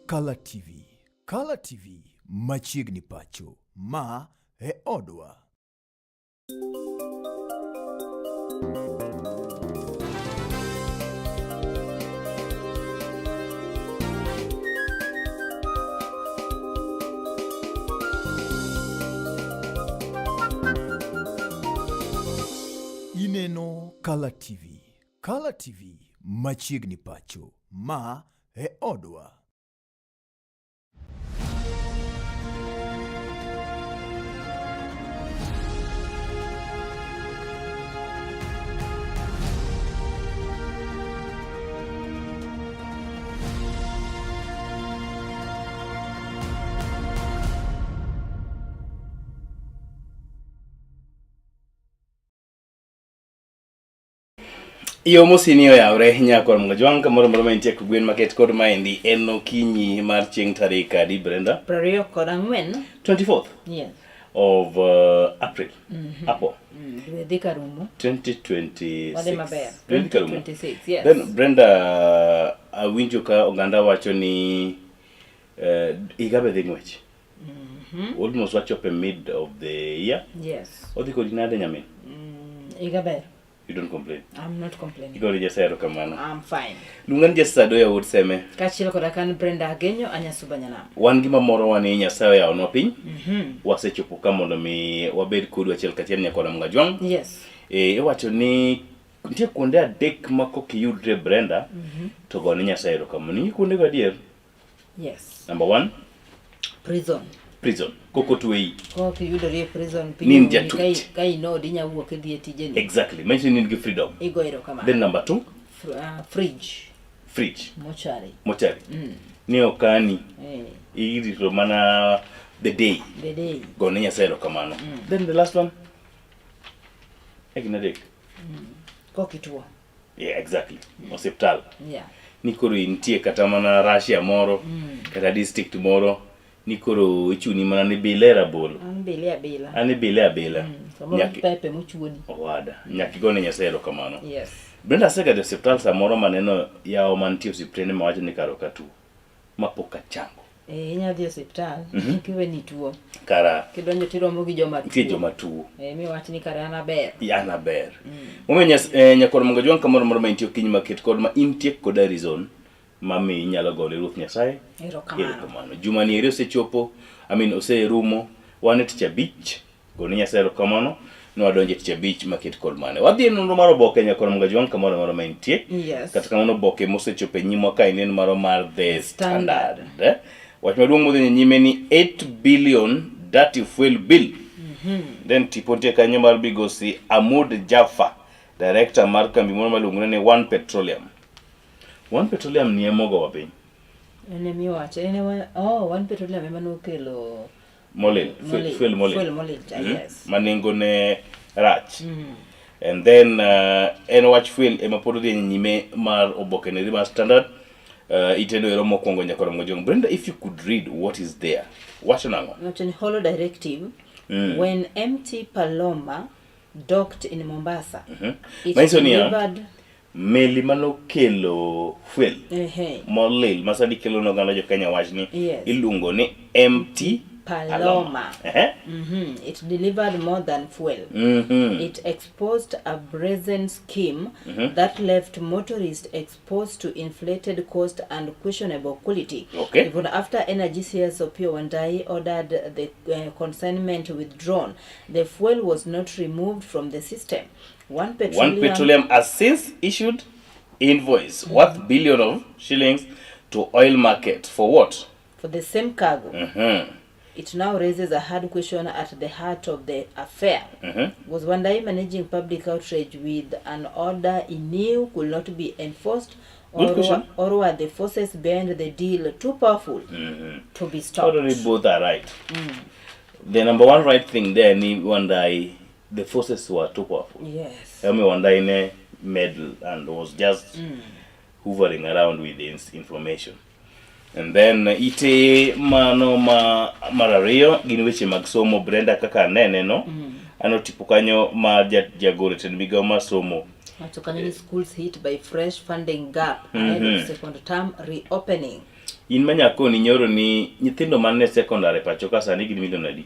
Kala TV. Kala TV machiegni pacho. Ma e odwa. Ineno Kala TV. Kala TV machiegni pacho. Ma e odwa. Yo mosini oyawre nyakor Mgajwang' kamoro amora ma intie kogwen maket kod maendi en okinyi mar chieng' tarik adi Brenda? 24. 24th Yes. of April. Apo. Dwe dhi ka rumo. 2026. Wadhi maber. Dwe dhi ka rumo. 2026, yes. Then Brenda awinjo ka oganda wacho ni higa be dhi ng'wech. Almost wachopo e mid of the year. Yes. Odhi kodi nade nyamin? Higa ber. You don't complain. I'm not complaining. Igone Nyasaye erokamano. I'm fine. Luonga ni Jesse Adoya wuod Seme. Kaachiel koda kan Brenda Agenyo Anyasuba Nyanam. Wan gima morowa ni Nyasaye oyawonwa piny. Wasechopo ka mondo mi wabed kodu achiel kachiel nyakwara Mgajwang'. Yes. E, iwacho ni nitie kuonde adek ma kok iyudre Brenda to gone Nyasaye erokamano. Ing'e kuondego adier? Yes. Number one, Prison. prison. Kok otweyi. Kok iyudori e prison piny Ni in owuoni, jatuch. ka inod inya wuok idhi e tijeni. Exactly. Manyiso ni in gi freedom. Igo erokamano. Then number two, Fridge. fridge. Mochari. Mochari. Ni okani. Eh, Irito mana the day. the day. Gone Nyasaye erokamano. Then the last one. E gin adek. Kok ituo. Yeah, exactly. Osiptal. Yeah. Ni koro intie kata mana Russia moro, kata district moro, ni koro ichuni mana ni bile rabolo. An bile abila. An ibile abila. Samoro Nyaka pepe mochuoni. owada. Nyaka igone Nyasaye erokamano. Yes. Brenda asega dhi osiptal samoro maneno yawo mantie osiptende mawacho ni kar ok atuo. Ma pok achango. Eh, inya dhi osiptal kiwe ni tuo. Kara Kidonjo tiromo gi joma tuo. nitie joma tuo. Eh, miwach ni kara an aber. An aber. Momiyo nyakwar Mgajwang' kamoro amora ma intie okinyi maket kod ma intie kod Arizon ma mi inyalo gone Ruoth Nyasaye Erokamano. erokamano. Juma ni eri osechopo, I mean oserumo, wan e tich abich, gone Nyasaye erokamano, ne wadonjo e tich abich maket kod mane. Wadhi e nonro mar oboke nyakwar Mgajwang' kamoro amora ma intie. Yes. Kata kamano oboke mosechopo e nyimwa ka en maro mar The Standard. Standard. Eh? Wach maduong' modhi nyime ni 8 billion dirty fuel bill. Then tipo nitie kanyo mar migosi Amud Jaffa, director mar kambi moro maluongo ni One Petroleum. One Petroleum ni emogowa piny. En emiwacho. En ema, oh, One Petroleum ema nokelo Molil, Molil. fuel molil. Fuel molil cha, yes. Ma nengone rach. And then en wach fuel ema pod odhi nyime mar oboke ni mar Standard. Iteno ero mokwongo nyaka romo jong. Brenda, if you could read what is there. Wacho nang'o? Wacho ni Holo Directive when MT Paloma docked in Mombasa. It Manyiso niya, delivered meli manokelo fuel Ehe. molil ma sani kelo ne oganda jo Kenya wach ni Yes. iluongo ni MT Paloma. Ehe. It delivered more than fuel. It exposed a brazen scheme that left motorists exposed to inflated cost and questionable quality. Okay. Even after Energy CS Opiyo Wandayi ordered the consignment withdrawn, the fuel was not removed from the system. One Petroleum, One Petroleum has since issued invoice worth billion of shillings to oil market for what? For the same cargo. It now raises a hard question at the heart of the affair. Was Wandayi managing public outrage with an order he knew could not be enforced? Good question. Or were the forces behind the deal too powerful to be stopped? Totally both are right. The number one right thing there ni Wandayi, the forces were too powerful. Yes. Emomiyo Wandayi ne meddle and was just hovering around with the information. And then ite mano ma mar ariyo gin weche mag somo Brenda kaka anene no. Ano tipo kanyo mar jagoro e tend migawo mar somo. Wacho kanyo ni schools hit by fresh funding gap ahead of second term reopening. In ma nyakoni nyoro ni nyithindo man e secondary pacho ka sani gin milion adi?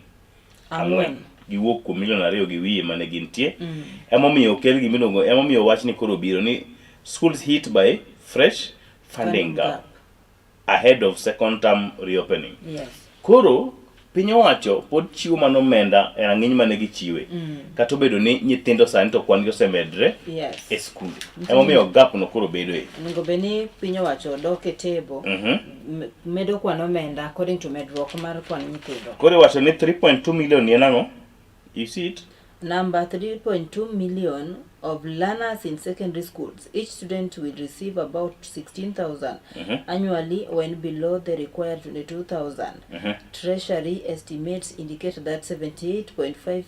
Ang'wen. Giwuok kuom milion ariyo gi wiye mane gintie. Emomiyo okel gima iluongo emomiyo wachni koro obiro ni schools hit by fresh funding gap ahead of second term reopening. Yes. Koro piny owacho pod chiwo mana omenda e rang'iny mane gichiwe. Kata obedo ni nyithindo sani to kwan gi osemedre Yes. e skul. Emomiyo gap no koro bedoe. Onego bed ni piny owacho dok e table medo kwan omenda according to medruok mar kwan nyithindo. Koro iwacho ni 3.2 million ni en ang'o? You see it? Number 3.2 million of learners in secondary schools. Each student will receive about 16,000 annually when below the required 22,000. Treasury estimates indicate that 78.5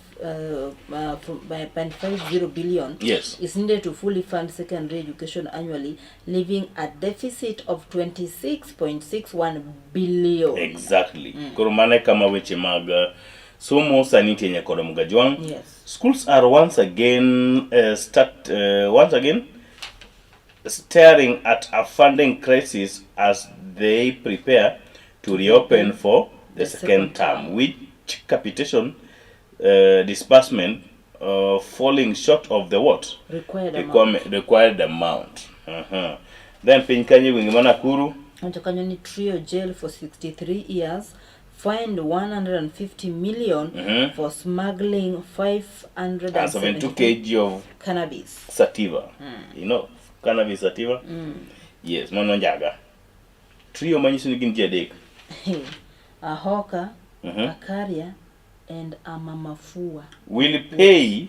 from, by 0.50 billion is needed to fully fund secondary education annually, leaving a deficit of 26.61 billion. Exactly. Koro mano e kama weche mag somo sani nitie nyakoro Mgajwang'. Yes. Schools are once again start once again staring at a funding crisis as they prepare to reopen for the The second second term, which capitation disbursement falling short of the what? Required amount. Required amount. Then piny kanyo e gwenge ma Nakuru. Wacho kanyo ni trio jail for 63 years, fined 150 million for smuggling 572 72 kg of cannabis. Sativa. You know, cannabis sativa? Yes, mano njaga. Trio manyiso ni gin ji adek. A hawker, a carrier, and a mamafua. Will pay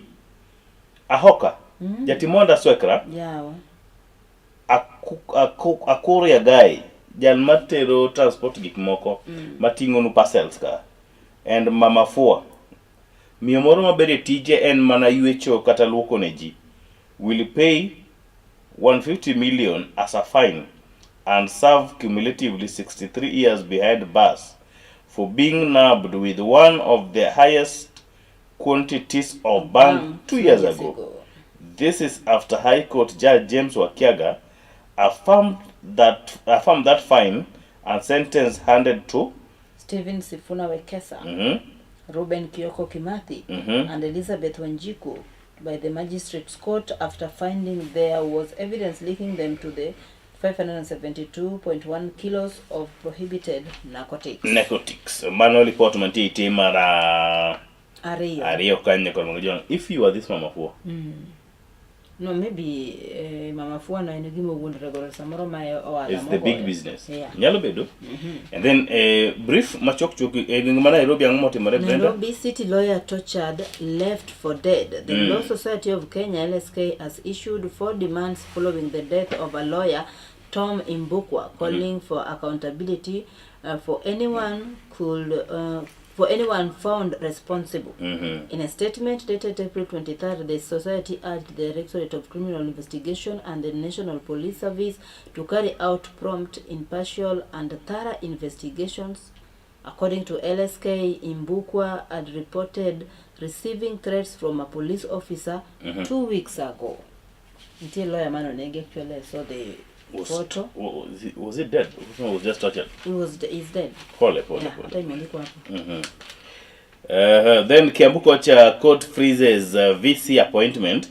a hawker. Jatimonda swekra. Yawa. A courier guy. Jal matero transport gik moko. Mating'o nu parcels ka. And mamafua. Miyo moro maber e tije en mana ywecho kata luoko ne ji. Will pay 150 million as a fine and serve cumulatively 63 years behind bars for being nabbed with one of the highest quantities of bhang 2 years ago. This is after High Court Judge James Wakiaga affirmed that fine and sentence handed to Stephen Sifuna Wekesa, Ruben Kioko Kimathi, and Elizabeth Wanjiku by the magistrate's court after finding there was evidence linking them to the 572.1 kilos of prohibited narcotics. Narcotics. Mano report mantie ite mar Ariyo. Ariyo kanyo kod mag jong. If you are this mama fuo. No, maybe mama fuo no en gima owuondore godo samoro ma e ohala It's the big mogoyo. Business. Yeah. Nyalo bedo. And then brief machok chok e gwenge ma Nairobi ang'o motimore, Brenda? Nairobi city lawyer tortured, left for dead. The Law Society of Kenya (LSK) has issued four demands following the death of a lawyer, Tom Imbukwa, calling for accountability for anyone found responsible. In a statement dated April 23rd, the society urged the Directorate of Criminal Investigation and the National Police Service to carry out prompt, impartial, and thorough investigations. According to LSK, Imbukwa had reported receiving threats from a police officer 2 weeks ago. Nitie lawyer man onegi. Actually, I saw the photo. Was it dead? Or was just tortured? He's dead. Pole pole Yeah, pole. hata imeandikwa hapo. Then Kiambu Kocha court freezes VC appointment.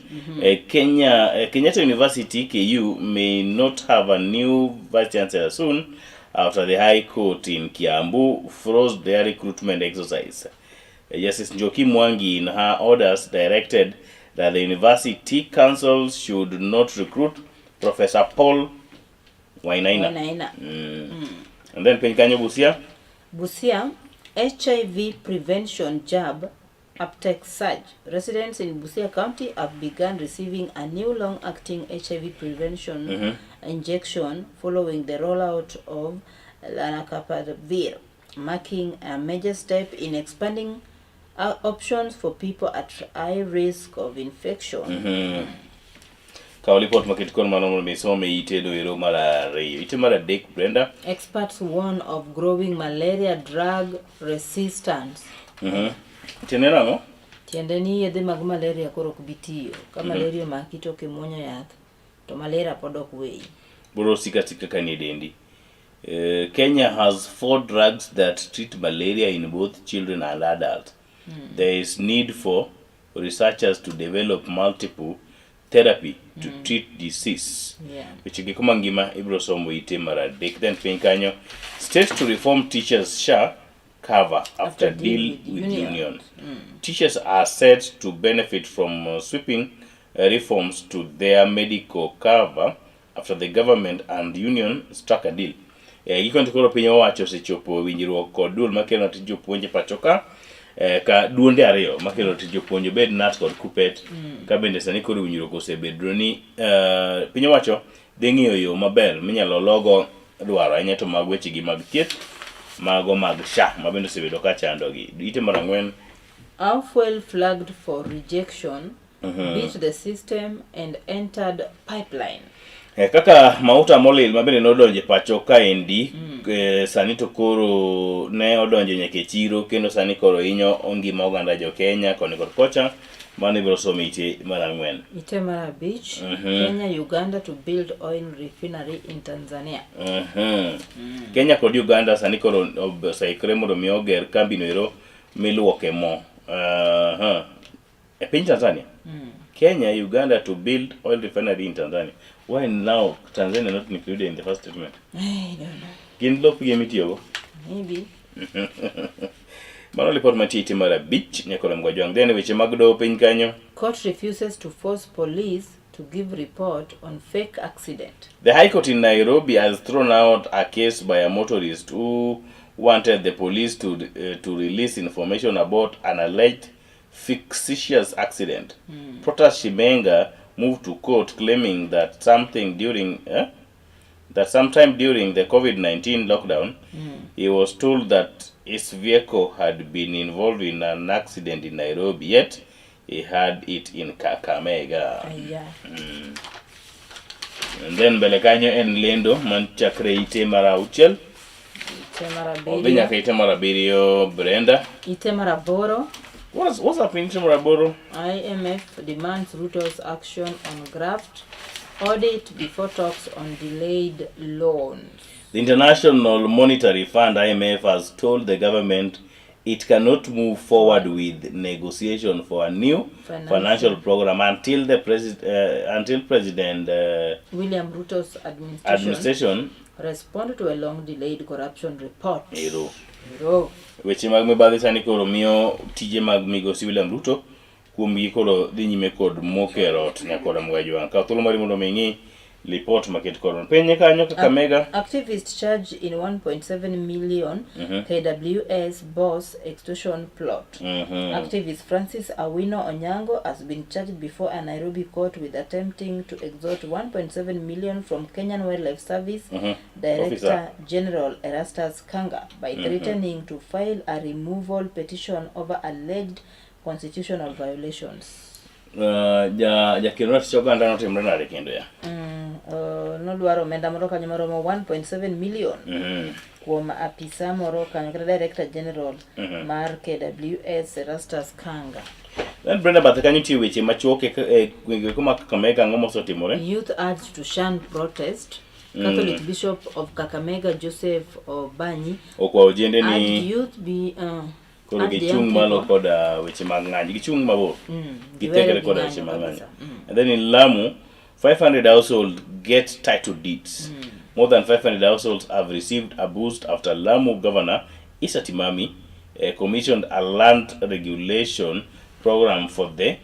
Kenyatta University KU may not have a new vice chancellor soon after the High Court in Kiambu froze their recruitment exercise. Justice Njoki Mwangi, in her orders, directed that the university council should not recruit Professor Paul Wainaina. Wainaina. And then piny kanyo Busia. Busia, HIV prevention jab uptake surge. Residents in Busia County have begun receiving a new long-acting HIV prevention injection following the rollout of lenacapavir, marking a major step in expanding options for people at high risk of infection. Kaw lipot maket kon mano mondo mi isome ite doero mar ariyo. Ite mar adek, Brenda. Experts warn of growing malaria drug resistance. Tiende nang'o? Tiende ni yedhe mag malaria koro ok bi tiyo. Ka malaria omaki to kimuonyo yath, to malaria pod ok weyi. Biro sika sika ka nie dendi. Kenya has four drugs that treat malaria in both children and adults. There is need for researchers to develop multiple therapy to treat disease. Weche gi kuma ngima ibiro somo ite mar adek. Then piny kanyo, state to reform teachers SHA cover after, After deal with union. union. Teachers are said to benefit from sweeping reforms to their medical cover after the government and union struck a deal. Gikone to koro piny owacho osechopo winjruok kod duol makelo tij jopuonj e pacho ka ka duonde ariyo makelo tij jopuonj obed KNUT kod KUPPET ka bende sani koro winjruok osebedo ni piny owacho dhi ng'iyo yo maber minyalo logo dwaro ahinya to mag wechegi mag thieth mago mag SHA ma bende osebedo ka chandogi. Ite mar ang'wen Our fuel flagged for rejection beat the system and entered pipeline. Kaka mauta molil ma bende nodonjo e pacho kaendi sani to koro ne odonjo nyaka e chiro kendo sani koro hinyo ngima oganda jo Kenya koni kod kocha mano ibiro somo ite mar ang'wen. Ite mar abich, Kenya Uganda to build oil refinery in Tanzania. Kenya kod Uganda sani koro oseikore mondo mi oger kambi no ero miluoke mo. E piny Tanzania. Kenya, Uganda to build oil refinery in Tanzania. Why now Tanzania not included in the first statement? I don't know. Gin lopgi emitiyogo. Maybe. Mano lipot mantie ite mar abich nyaka Mgwajwang'. Then weche mag doho piny kanyo. Court refuses to force police to give report on fake accident. The High Court in Nairobi has thrown out a case by a motorist who wanted the police to release information about an alleged fictitious accident. Protas Shimenga moved to court claiming that something during that sometime during the COVID-19 lockdown, he was told that his vehicle had been involved in an accident in Nairobi, yet he had it in Kakamega. Aya. And then mbele kanyo en lendo man chakre ite mar auchiel Ite mar odhi abiriyo. nyaka ite mar abiriyo Brenda. Ite mar aboro. What's happening ite mar aboro? IMF demands Ruto's action on graft audit before talks on delayed loans. The International Monetary Fund IMF has told the government it cannot move forward with negotiation for a new Financial. financial program until the until President William Ruto's administration, administration respond to a long delayed corruption report. Ero. Ero. Weche mag mibadhi sani koro miyo tije mag migosi William Ruto kuom gi koro dhi nyime kod mokero ot nyakora Mgajwang'. Kaw thuolo mari mondo mi ing'i lipot maket kod piny kanyo Kakamega. Activist charged in 1.7 million KWS boss extortion plot. Activist Francis Awino Onyango has been charged before a Nairobi court with attempting to extort 1.7 million from Kenyan Wildlife Service Director Officer. General Erastus Kanga by threatening to file a removal petition over alleged constitutional violations. Ja jakelo ratich oganda notimre nade kendo ya? Nodwaro omenda moro kanyo maromo 1.7 million kuom apisa moro kanyo kata Director General mar KWS Erastus Kanga. Then Brenda bathe kanyo nitie weche machuok e gwenge kuma Kakamega ang'o mosetimore? Youth urged to shun protest. Catholic Bishop of Kakamega Joseph Obanyi Okwayo ojende urged ni youth be koro urged gichung' young malo people koda weche mag ng'anyo gichung' mabor giwere githegre gi koda weche ng'anyo mag ng'anyo. kabisa. And then in Lamu 500 households get title deeds. More than 500 households have received a boost after Lamu Governor Issa Timami commissioned a land regulation program for the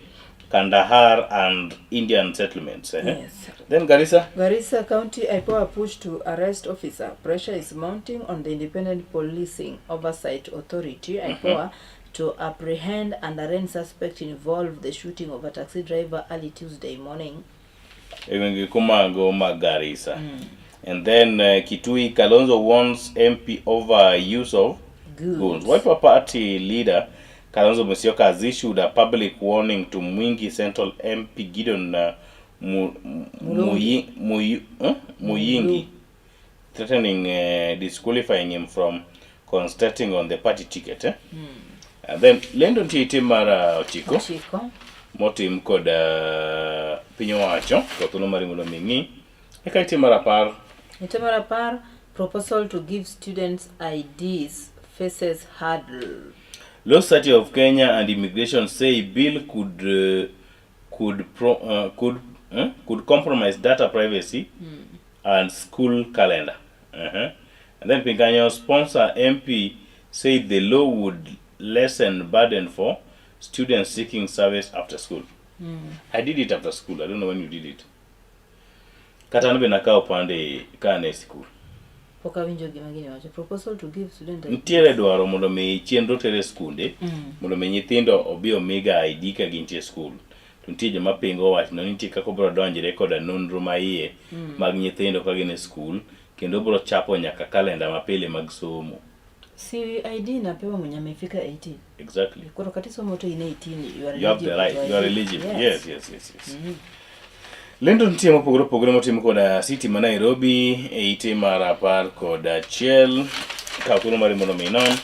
Kandahar and Indian settlements. Yes. Then Garissa. Garissa County IPOA push to arrest officer. Pressure is mounting on the Independent Policing Oversight Authority, IPOA, to apprehend and arraign suspect involved the shooting of a taxi driver early Tuesday morning. E gwenge kumago mag Garissa. And then Kitui Kalonzo warns MP over use of Goons. goons. Wiper Party leader Kalonzo Musyoka has issued a public warning to Mwingi Central MP Gideon Muyingi, threatening disqualifying him from contesting on the party ticket. Eh? And then lendo nitie ite mar ochiko Ochiko. Motim kod piny owacho to thuolo mari mondo mi ing'i eka ite mar apar. Ite mar apar. Proposal to give students IDs faces hurdle. Law Society of Kenya and Immigration say bill could could pro, could could compromise data privacy and school calendar. And then Pinganyo sponsor MP said the law would lessen burden for students seeking service after school. I did it after school. I don't know when you did it. Kata an be nakawo pande ka an e school. Pok awinjo gima gini wacho. Proposal to give student IDs. Nitiere dwaro mondo mi chenro ter e skunde mondo mi nyithindo obi omiga ID ka gintie e skul. To nitie joma pingo wachno ni nitie kaka obiro donjre koda nonro ma iye mag nyithindo ka gin e skul kendo obiro chapo nyaka kalenda mapile mag somo. Si ID inapewa mwenye amefika 18. Exactly. Koro kata isomo to in 18 you are You have the eligible right. to You are ID. eligible. Yes, yes. Lendo nitie mopogore opogore motim koda city ma Nairobi e ite mar 11. Kaw thuolo mari mondo mi inon.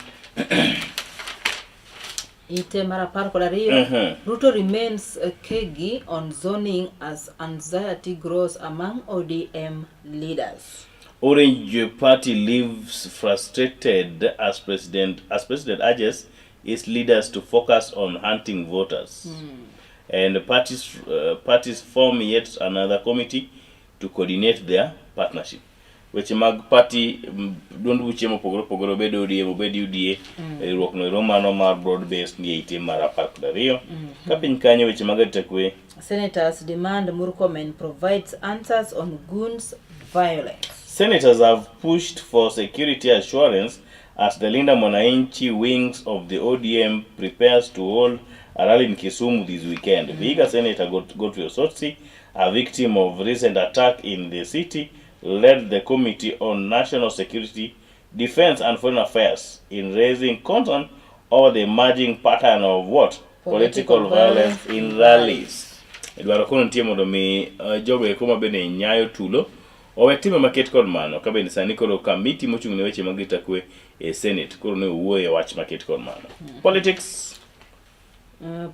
Ite mar 12. Ruto remains cagey on zoning as anxiety grows among ODM leaders. Orange Party leaves frustrated as president urges its leaders to focus on hunting voters. And parties form yet another committee to coordinate their partnership. Weche mag party duond buche mopogore opogore, obed ODM, obed UDA, riwruok no ero mano mar broad based ni e ite mar 12. Ka piny kanyo, weche mag arita kwe. Senators demand Murkomen provides answers on goons violence. Senators have pushed for security assurance as the Linda Mwananchi wings of the ODM prepares to hold a rally in Kisumu this weekend. Vihiga Senator Godfrey Osotsi, a victim of recent attack in the city, led the Committee on National Security, Defense and Foreign Affairs in raising concern over the emerging pattern of what? Political Political violence violence in in rallies. Dwaro koro nitie mondo mi jogo eko ma bende nyayo tulo owe timbe maket kod mano ka bende sani koro kamiti mochung' ne weche mag arita kwe e Senate koro ne owuoyo e wach maket kod mano. Politics.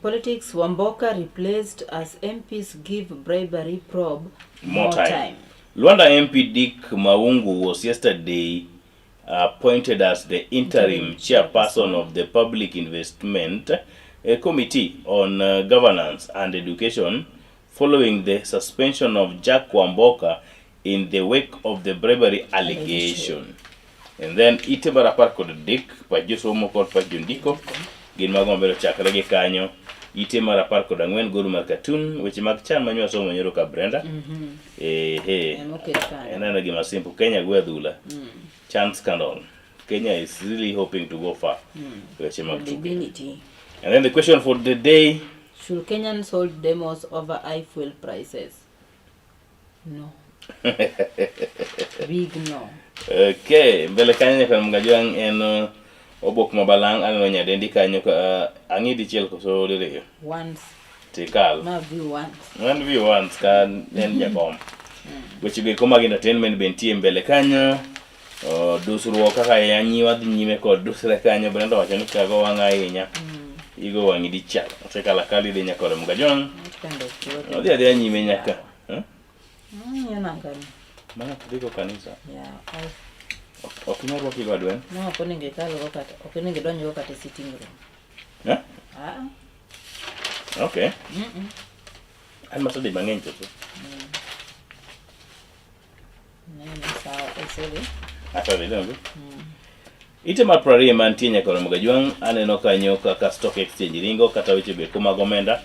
Politics Wamboka replaced as MPs give bribery probe more time. Luanda MP Dick Maungu was yesterday appointed as the interim chairperson of the Public Investment Committee on Governance and Education following the suspension of Jack Wamboka in the wake of the bribery allegation. And then ite mar 13 pach josomo kod pach jondiko gin mago maber ochakre gi kanyo. Ite mar 14, goro mar cartoon, weche mag chan manywa somo nyoro ka Brenda. Ehe. Emoket kanyo. Aneno gima simple. Kenya gwe adhula. Chan scandal. Kenya is really hoping to go far. Weche mag tuke. Credibility. And then the question for the day. Should Kenyans hold demos over high fuel prices? No. Big no. Okay, mbele kanyo nyaka Mgajwang' en obok ma balang' aneno nyadendi kanyo ka ang'i dichiel koso diriyo. Once. Tikal. Ma view once. One view once ka en jakom. Weche go eko mag entertainment be nitie mbele kanyo. O, dusruok kaka yanyiwa dhi nyime kod dusre kanyo. Brenda wacho ni kago wang' ahinya. Igo wang'i dichiel. Osekalo akali dhi nyaka kod Mgajwang'. What kind of work? Odhi adhiya nyime nyaka. Huh? Nangani. Mana kidhigo kanisa. Yeah. Ok inyal rwaki go adwen. No, ok onego ikalgo kata ok onego idonjgo kata e sitting room. Eh? Ah. Okay. An masadi mang'eny chopo. Neno sawa, sorry. Ata donge. Ite mar 20 mantie nyaka Ramogi Ajwang' aneno kanyo kaka stock exchange ringo kata weche beko mag omenda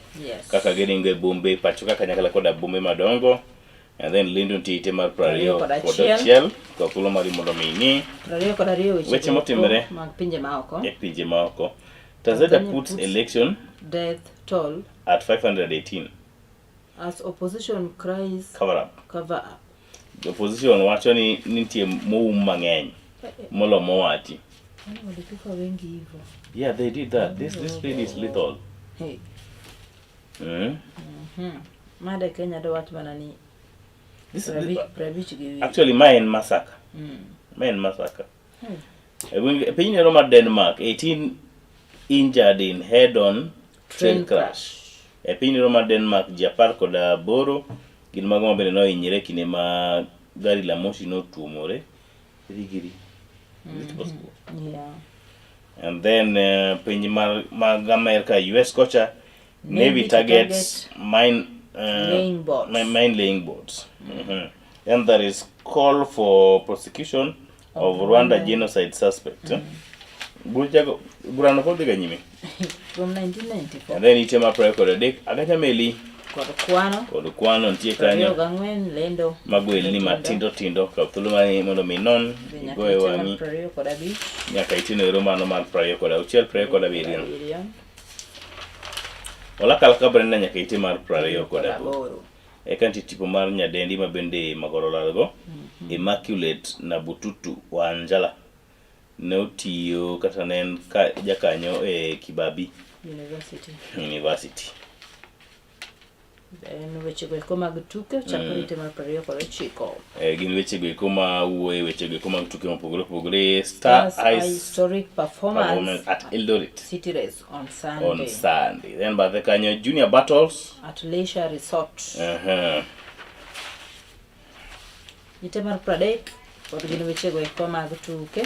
kaka giringo e bombe pacho kaka kanyakla koda bombe madongo. And then Lindo nitie ite mar 28 21. Kaw thuolo mari mondo mi ing'i 22 weche Weche motimore. mag pinje maoko. E pinje maoko. Tanzania Tanzania puts puts election death toll at 518 as opposition cries cover up. Cover up. The opposition wacho ni nitie moum mang'eny molo mowachi. Yaani walikufa wengi hivyo. Yeah, they did that. This lady is lethal. Hey. Made Kenya dowach mana ni 50 gi wiye. Actually, mae en massacre. Mae en massacre. E piny nero mar Denmark, 18 injured in head-on train Train crash. E piny nero mar Denmark, ji 18 gin mago ma bende nohinyre kinde ma gari la moshi notuomore. Rigiri. Is it possible? Yeah. And then piny mar mag America US kocha Navy, Navy to targets mine Laying boats. mine laying boats. Then there is call for prosecution of Rwanda genocide suspect. Buchago burano pod dhiga nyime. From 1994. And then ite mar 23 agacha meli Kod kwano. kod kwano nitie Prariyo kanyo gang'wen lendo. mago elni matindo tindo kaw thuolo mari mondo mi non Dhi nyaka igoye ite mar wang'i 25. nyaka itino ero mano mar 26 27 Abiriyo. Olakal ka Brenda nyaka ite mar 28. Aboro. Eka nitie tipo mar nyadendi ma bende magoro olalgo Immaculate Nabututu Wanjala ne otiyo kata ne en jakanyo e Kibabi University. University. En wechego eko mag tuke chakore ite mar 29. Gin wechego eko ma wuoyo e wechego eko mag tuke mopogore opogore. Star Stars Ice historic performance performance at Eldoret City Race on Sunday. on Sunday. Then bathe kanyo Junior Battles. At Leisure Resort. Ite mar 30 kod gin wechego eko mag tuke.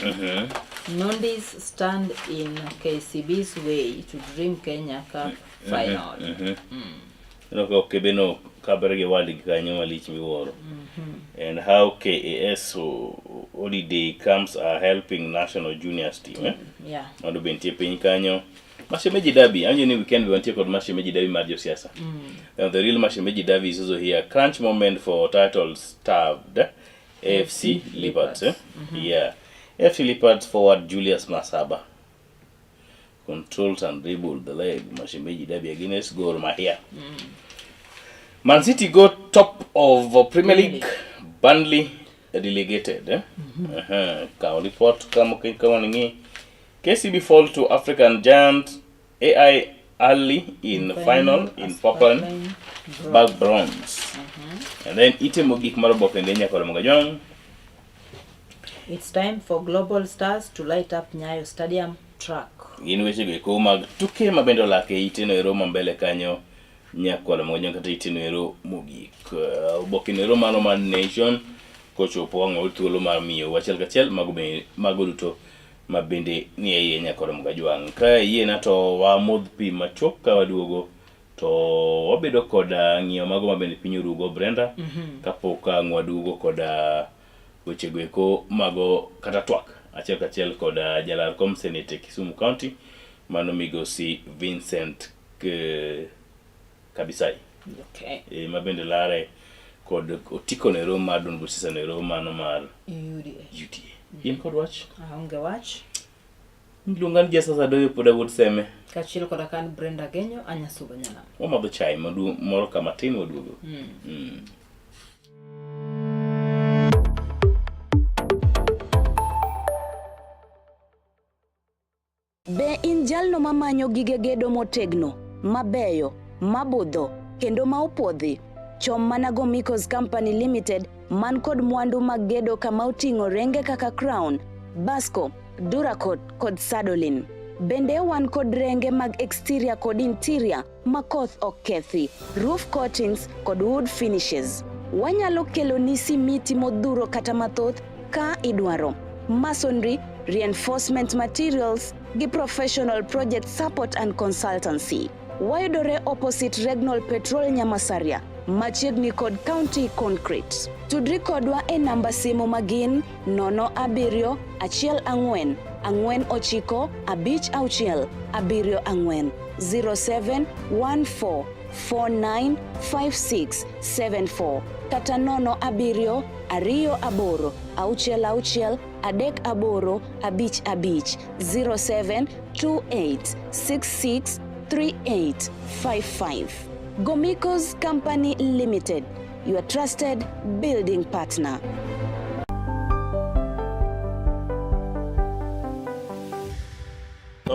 Nondis stand in KCB's way to Dream Kenya Cup final. Ineno ka okebe no kabere gi wadgi kanyo malich miwuoro. And how KAS holiday camps are helping national juniors team. Eh? Yeah. Mano be nitie piny kanyo. Mashemeji Derby, awinjo ni weekend be wantie kod Mashemeji Derby mar josiasa. The real Mashemeji Derby is also here. Crunch moment for title starved AFC Leopards. Eh? Yeah. AFC Leopards forward Julius Masaba controls and dribbled the leg Mashemeji Derby against Gor Mahia. Man City go top of Premier League. Burnley relegated. Eh? Kaw report kama kama ningi. KCB fall to African giant AI early in final in Portland bag bronze. And then ite mogik mar oboke ne nyaka Ramogi Ajwang'. It's time for global stars to light up Nyayo Stadium track. Gin wechego eko mag tuke ma bende olak e ite no ero ma mbele kanyo nyaka Ramogi Ajwang' kata ite no ero mogik. Oboke no ero mano mar Nation kochopo wang' oyud thuolo mar miyo achiel kachiel mago mago duto ma bende ni e iye nyaka Ramogi Ajwang'. Ka iyiena to wamodh pi machuok ka waduogo to wabedo kod ng'iyo mago ma bende piny orugo Brenda kapok ang' waduogo kod wechego eko mago kata twak achiel kachiel kod jalar kom senate e Kisumu County mano migosi Vincent Kabisai. Okay. Ma bende lare kod otiko nero mar duond buch nero mano mar UDA. UDA. In kod wach? Aonge wach. Iluonga ni Jesa Sadoyo pod awuod Seme. Kaachiel koda ka an Brenda Genyo, anyasuba nyanam. Wamadho chai moro kama tin waduogo. Be in jalno mamanyo gige gedo motegno, mabeyo, mabudho, kendo ma opuodhi? Chom mana Gomicos Company Limited man kod mwandu mag gedo kama oting'o renge kaka Crown, Basco, Duracot kod Sadolin. Bende wan kod renge mag exterior kod interior ma koth ok kethi, roof coatings kod wood finishes. Wanyalo keloni simiti modhuro kata mathoth ka idwaro. Masonry, reinforcement materials gi professional project support and consultancy. Wayudore opposite Regnol Petrol Nyamasaria, machiegni kod County Concrete. Tudri kodwa e namba simu magin 0 7 1 4 4 9 5 6 7 4 07 14 49 56 74 kata 0 7 2 8 6 6 3 8 5 5 07 28 66 38 55. Gomicos Company Limited, your trusted building partner.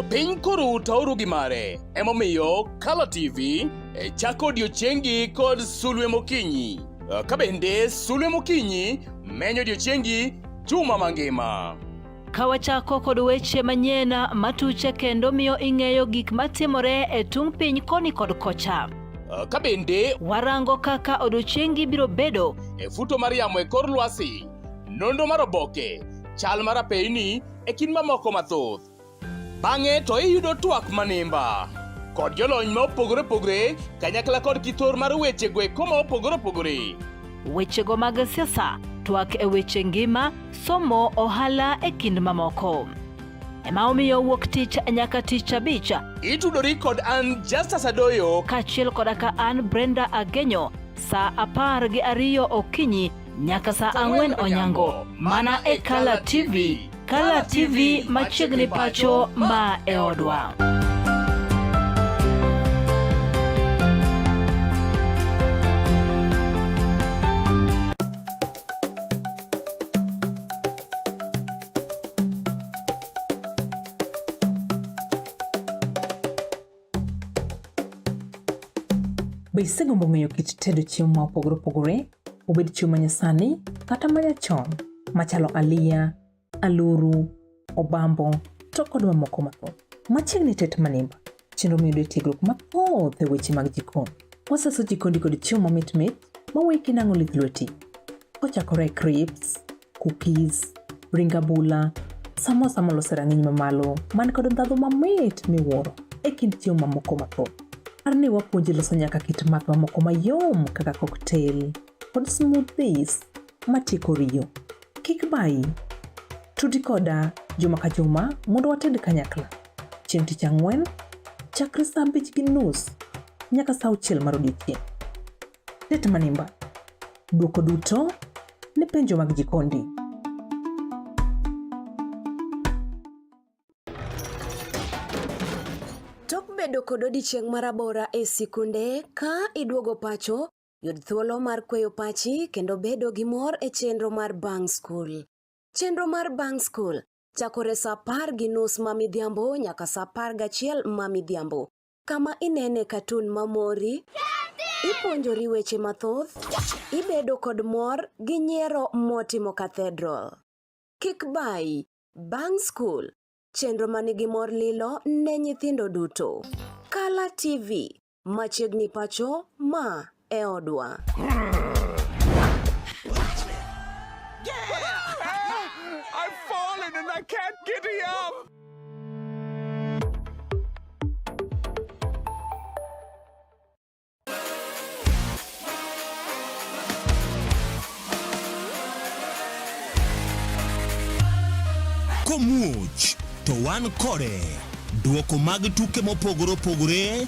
Piny koro taoru gi mare, emomiyo Color TV e chako odiochiengi kod sulwe mokinyi. Ka bende sulwe mokinyi menyo odiochiengi juma mangima. Ka wachako kod weche manyien matuche kendo miyo ing'eyo gik matimore e tung' piny koni kod kocha. Ka bende warango kaka odiochiengi biro bedo e futo mar yamo e kor lwasi, nonro mar oboke, chal mar apeyni e kind mamoko mathoth. Bang'e to iyudo twak manimba kod jolony ma opogore opogore kanyakla kod kithor mar weche go eko ma opogore opogore. Wechego mag siasa, twak e weche ngima, somo, ohala e kind mamoko. Ema omiyo wuok tich nyaka tich abich. Itudori kod an Justus Adoyo kaachiel koda ka an Brenda Agenyo saa 12 okinyi nyaka saa 4 onyango mana e Kala TV. Kala TV machiegni pacho ma e odwa. Be isegombo ng'eyo kit tedo chiemo ma opogore opogore, obed chiemo ma nyasani kata ma nyachon, machalo aliya, aluru, obambo, to kod mamoko mathoth? Machiegni tet manimba, chenro miyudo e tiegruok mathoth e weche mag jikon. Wasaso jikondi kod chiemo mamit mit maweyi kinang'o lith lweti. Kochakore e crisps, cookies, ring abula, samosa molos e rang'iny mamalo man kod ndhadhu mamit miwuoro e kind chiemo mamoko mathoth. Par ni wapuonji loso nyaka kit math mamoko mayom kaka cocktail kod smoothies matieko riyo. Kik bayi. Tudi koda juma ka juma mondo wated kanyakla. Chieng' tich ang'wen, chakre saa 5:30 nyaka saa 6 mar odiechieng'. Tet manimba. Dwoko duto ne penjo mag jikondi. Tok bedo kod odiechieng' marabora e sikunde, ka iduogo pacho, yud thuolo mar kweyo pachi kendo bedo gi mor e chenro mar Bang' Skul. Chenro mar Bang' Skul chakore saa 10:30 ma midhiambo nyaka saa 11 ma midhiambo, kama inene katun mamori, ipuonjori weche mathoth, ibedo kod mor gi nyiero motimo cathedral. Kik bayi, Bang' Skul, chenro manigi mor lilo ne nyithindo duto. Kala TV, machiegni pacho, ma e odwa. I've fallen and I can't get up. Komuoch to wan kode. Duoko mag tuke mopogore opogore,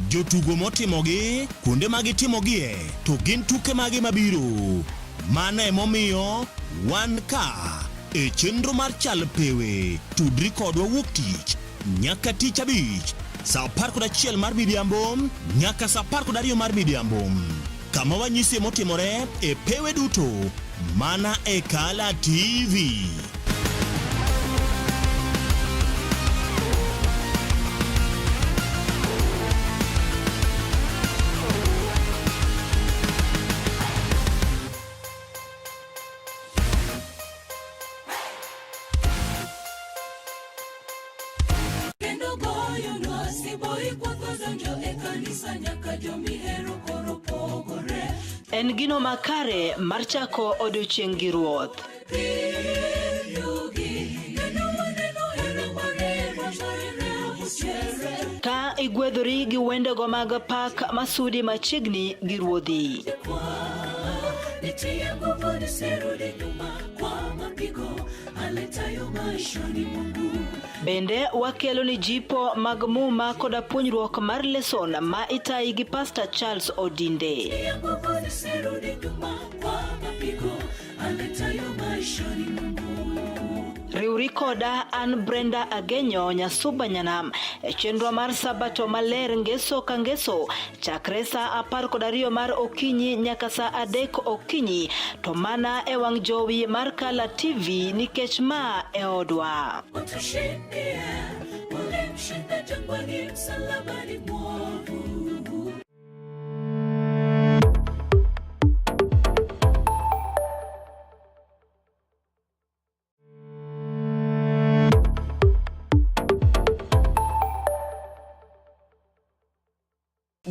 jotugo motimogi, kuonde ma gitimogie, to gin tuke mage mabiro. Mano emomiyo wan ka e chenro mar Chal Pewe. Tudri kodwa wuok tich nyaka tich abich saa 11 mar midhiambo nyaka saa 12 mar midhiambo kama wanyisie motimore e pewe duto mana e Kala TV. Kendo goyonwa siboi kwatho donjo e kanisa nyaka jomihero koro pogore. En gino makare mar chako odiechieng' gi Ruoth. Ka igwedhori gi wendego mag pak masudi machiegni gi Ruodhi. Nitie nguvu nisirudi nyuma kwa mapigo aletayo maishani mwangu. Bende wakelo ni jipo mag muma koda puonjruok mar leson ma itayi gi Pastor Charles Odinde. Nitie nguvu nisirudi nyuma kwa mapigo aletayo maishani mwangu. Riwri koda an Brenda Agenyo Nyasuba Nyanam e chenro mar Sabato maler ngeso ka ngeso chakre saa 12 mar okinyi nyaka saa 3 okinyi to mana e wang' jowi mar Kala TV nikech ma e odwa. Utushindie, ulimshinda jangwani msalabani mwovu.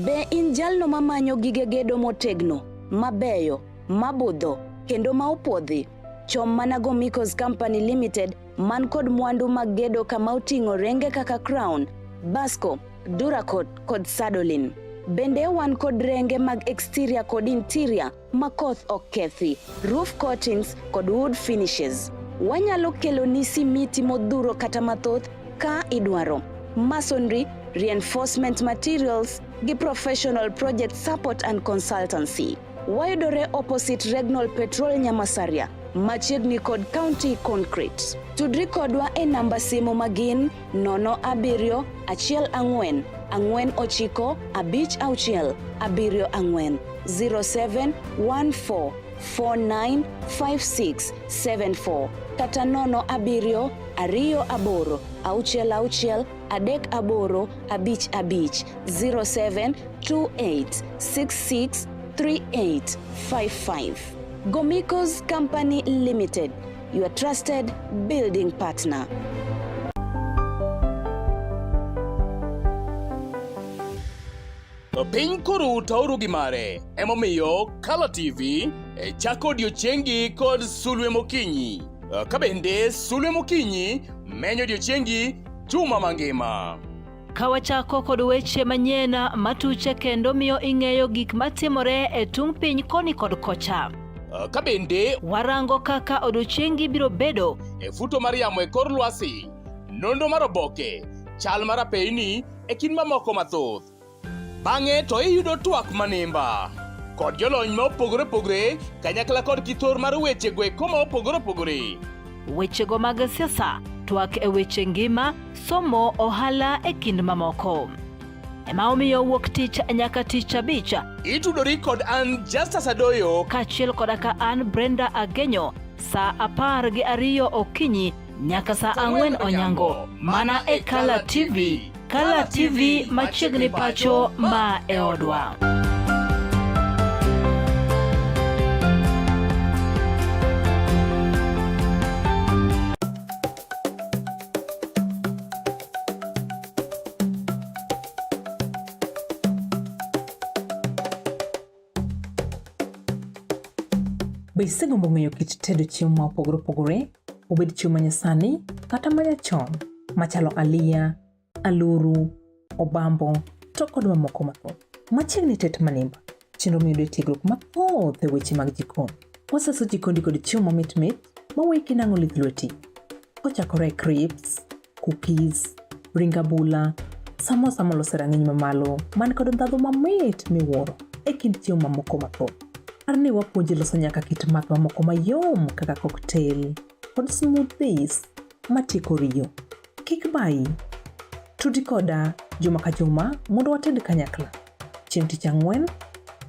Be in jalno mamanyo gige gedo motegno, mabeyo, mabudho, kendo ma opuodhi? Chom mana Gomicos Company Limited man kod mwandu mag gedo kama oting'o renge kaka Crown, Basco, Duracot kod Sadolin. Bende wan kod renge mag exterior kod interior ma koth ok kethi, roof coatings kod wood finishes. Wanyalo keloni simiti modhuro kata mathoth ka idwaro. Masonry, reinforcement materials gi professional project support and consultancy. Wayudore opposite Regnol Petrol Nyamasaria, machiegni kod County Concrete. Tudri kodwa e namba simu magin 07 14 49 56 74 0714 495674 kata 07 28 66 38 55 0728 66 3855. Gomicos Company Limited, your trusted building partner. Piny koro tauru gi mare, emomiyo Kala TV e chako odiochiengi kod sulwe mokinyi. Ka bende sulwe mokinyi menyo odiochiengi juma mangima. Ka wachako kod weche manyien matuche kendo miyo ing'eyo gik matimore e tung' piny koni kod kocha. Ka bende warango kaka odiochiengi biro bedo e futo mar yamo e kor lwasi, nonro mar oboke, chal mar apeyni e kind mamoko mathoth. Bang'e to iyudo twak manimba kod jolony ma opogore opogore kanyakla kod kithor mar weche go eko ma opogore opogore. Wechego mag siasa, twak e weche ngima, somo, ohala e kind mamoko. Ema omiyo wuok tich nyaka tich abich. Itudori kod an Justus Adoyo kaachiel koda ka an Brenda Agenyo saa 12 okinyi nyaka saa 4 onyango mana e Kala TV. Kala TV machiegni pacho ma e odwa. Be isegombo ng'eyo kit tedo chiemo ma opogore opogore, obed chiemo ma nyasani kata ma nyachon, machalo aliya, aluru, obambo, to kod mamoko mathoth? Machiegni tet manimba, chenro miyudo e tiegruok mathoth e weche mag jikon. Wasaso jikondi kod chiemo mamit mit maweyi kinang'o lith lweti. Kochakore e crisps, cookies, ring abula, samosa molos e rang'iny mamalo man kod ndhadhu mamit miwuoro e kind chiemo mamoko mathoth. Par ni wapuonji loso nyaka kit math mamoko mayom kaka cocktail kod smoothies matieko riyo. Kik bayi. Tudi koda juma ka juma mondo wated kanyakla. Chieng' tich ang'wen,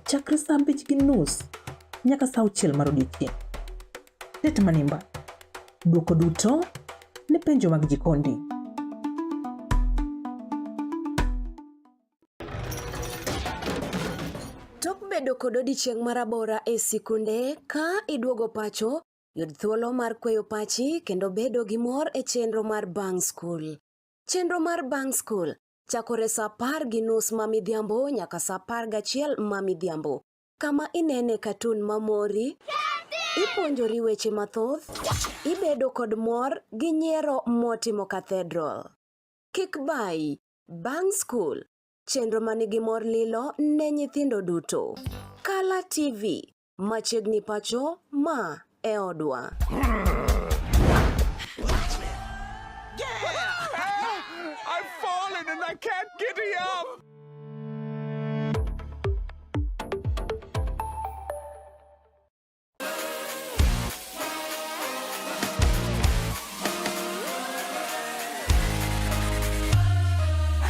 chakre saa 5:30 nyaka saa 6 mar odiechieng'. Tet manimba. Dwoko duto ne penjo mag jikondi. Tok bedo kod odiechieng' marabora e sikunde, ka iduogo pacho, yud thuolo mar kweyo pachi kendo bedo gi mor e chenro mar Bang' Skul. Chenro mar Bang' Skul chakore saa 10:30 ma midhiambo nyaka saa 11 ma midhiambo, kama inene katun mamori, ipuonjori weche mathoth, ibedo kod mor gi nyiero motimo cathedral. Kik bayi, Bang' Skul, chenro manigi mor lilo ne nyithindo duto. Kala TV, machiegni pacho ma e odwa. I've fallen and I can't get up.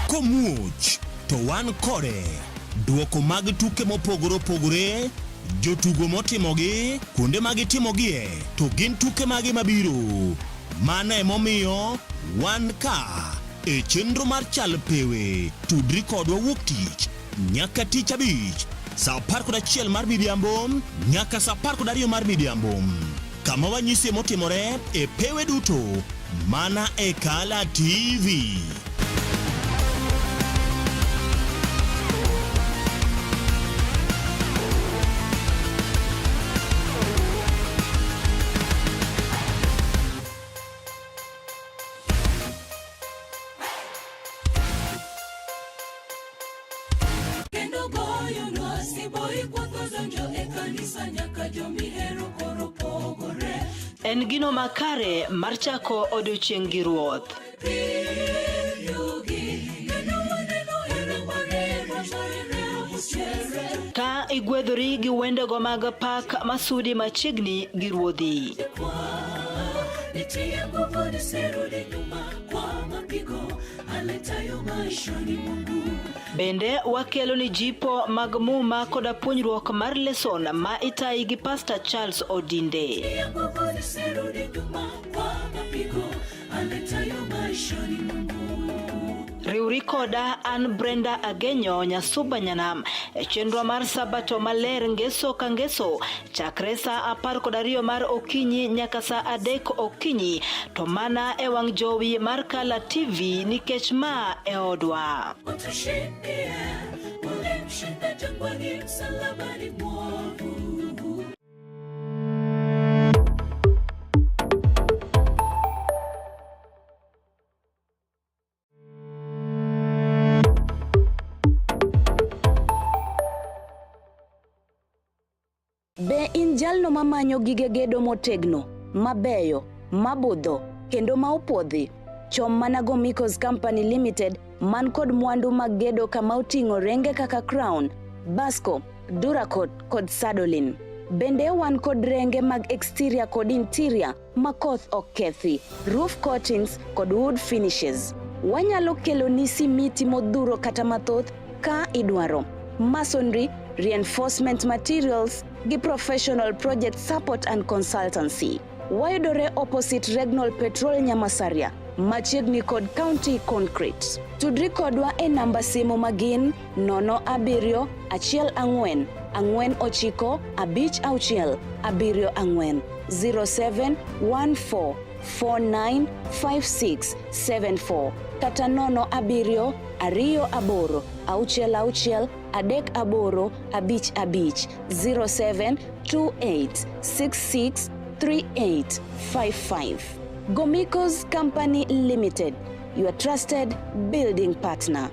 Komuoch to wan kode. Duoko mag tuke mopogore opogore, jotugo motimogi, kuonde ma gitimogie, to gin tuke mage mabiro. Mano emomiyo wan ka e chenro mar Chal Pewe. Tudri kodwa wuok tich nyaka tich abich saa 11 mar midhiambo nyaka saa 12 mar midhiambo kama wanyisie motimore e pewe duto mana e Kala TV. kanisa nyaka jomihero koro pogore. En gino makare mar chako odiochieng' gi Ruoth. Ka igwedhori gi wendego mag pak masudi machiegni gi Ruodhi. Nitie nguvu nisirudi nyuma kwa mapigo aletayo maishani mwangu. Bende wakelo ni jipo mag muma koda puonjruok mar leson ma itayi gi Pastor Charles Odinde. Nitie nguvu nisirudi nyuma kwa mapigo aletayo maishani mwangu. Riwri koda an Brenda Agenyo Nyasuba Nyanam e chenro mar Sabato maler ngeso ka ngeso chakre saa 12 mar okinyi nyaka saa 3 okinyi to mana e wang' jowi mar Kala TV nikech ma e odwa. Utushindie, ulimshinda jangwani, msalabani mwovu. Be in jalno mamanyo gige gedo motegno, mabeyo, mabudho, kendo ma opuodhi? Chom mana Gomicos Company Limited man kod mwandu mag gedo kama oting'o renge kaka Crown, Basco, Duracot kod Sadolin. Bende wan kod renge mag exterior kod interior ma koth ok kethi, roof coatings kod wood finishes. Wanyalo keloni simiti modhuro kata mathoth ka idwaro. Masonry, reinforcement materials gi professional project support and consultancy. Wayudore opposite Regnol Petrol Nyamasaria, machiegni kod County Concrete. Tudri kodwa e namba simu magin 0 7 1 4 9 5 6 7 4 07 14 49 56 74 kata 0 7 2 8 6 6 3 8 5 5 07 28 66 38 55. Gomicos Company Limited, your trusted building partner.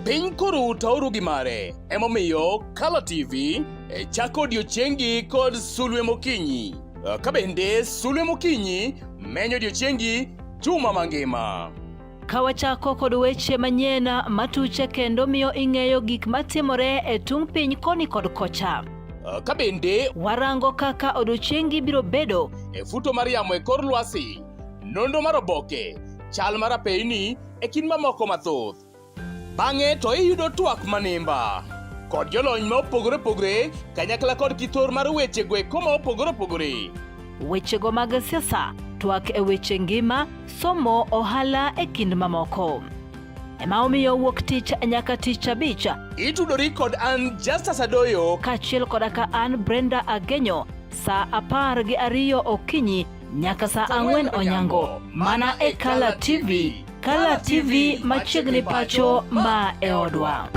Piny koro tauru gi mare, emomiyo Kala TV e chako odiochiengi kod sulwe mokinyi. Ka bende sulwe mokinyi menyo odiochiengi juma mangima. Ka wachako kod weche manyien matuche kendo miyo ing'eyo gik matimore e tung' piny koni kod kocha. Ka bende warango kaka odiochiengi biro bedo e futo mar yamo e kor lwasi, nonro mar oboke, chal mar apeyni e kind mamoko mathoth. Bang'e to iyudo twak manimba kod jolony ma opogore opogore kanyakla kod kithor mar weche go eko ma opogore opogore. Wechego mag siasa, twak e weche ngima, somo, ohala e kind mamoko. Ema omiyo wuok tich nyaka tich abich. Itudori kod an Justus Adoyo kaachiel koda ka an Brenda Agenyo saa 12 okinyi nyaka saa 4 onyango mana e Kala TV. Kala TV machiegni pacho ma e odwa.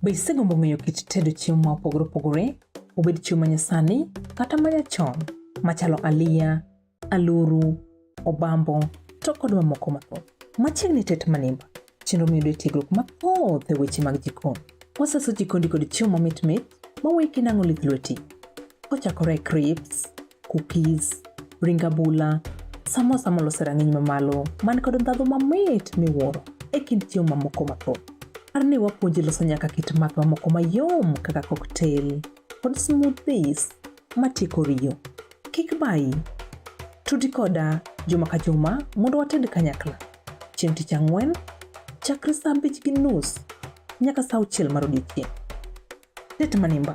Be isegombo ng'eyo kit tedo chiemo ma opogore opogore, obed chiemo manyasani kata manyachon, machalo aliya, aluru, obambo, to kod mamoko mathoth? Machiegni tet manimba, chenro miyudo e tiegruok mathoth e weche mag jikon. Wasaso jikondi kod chiemo mamit mit maweyi kinang'o lith lweti. Kochakore e crisps, cookies, ring abula, samosa molos e rang'iny mamalo man kod ndhadhu mamit miwuoro e kind chiemo mamoko mathoth. Par ni wapuonji loso nyaka kit math mamoko mayom kaka cocktail kod smoothies matieko riyo. Kik bayi. Tudi koda juma ka juma mondo wated kanyakla. Chieng' tich ang'wen, chakre saa 5:30 nyaka saa 6 mar odiechieng'. Tet manimba.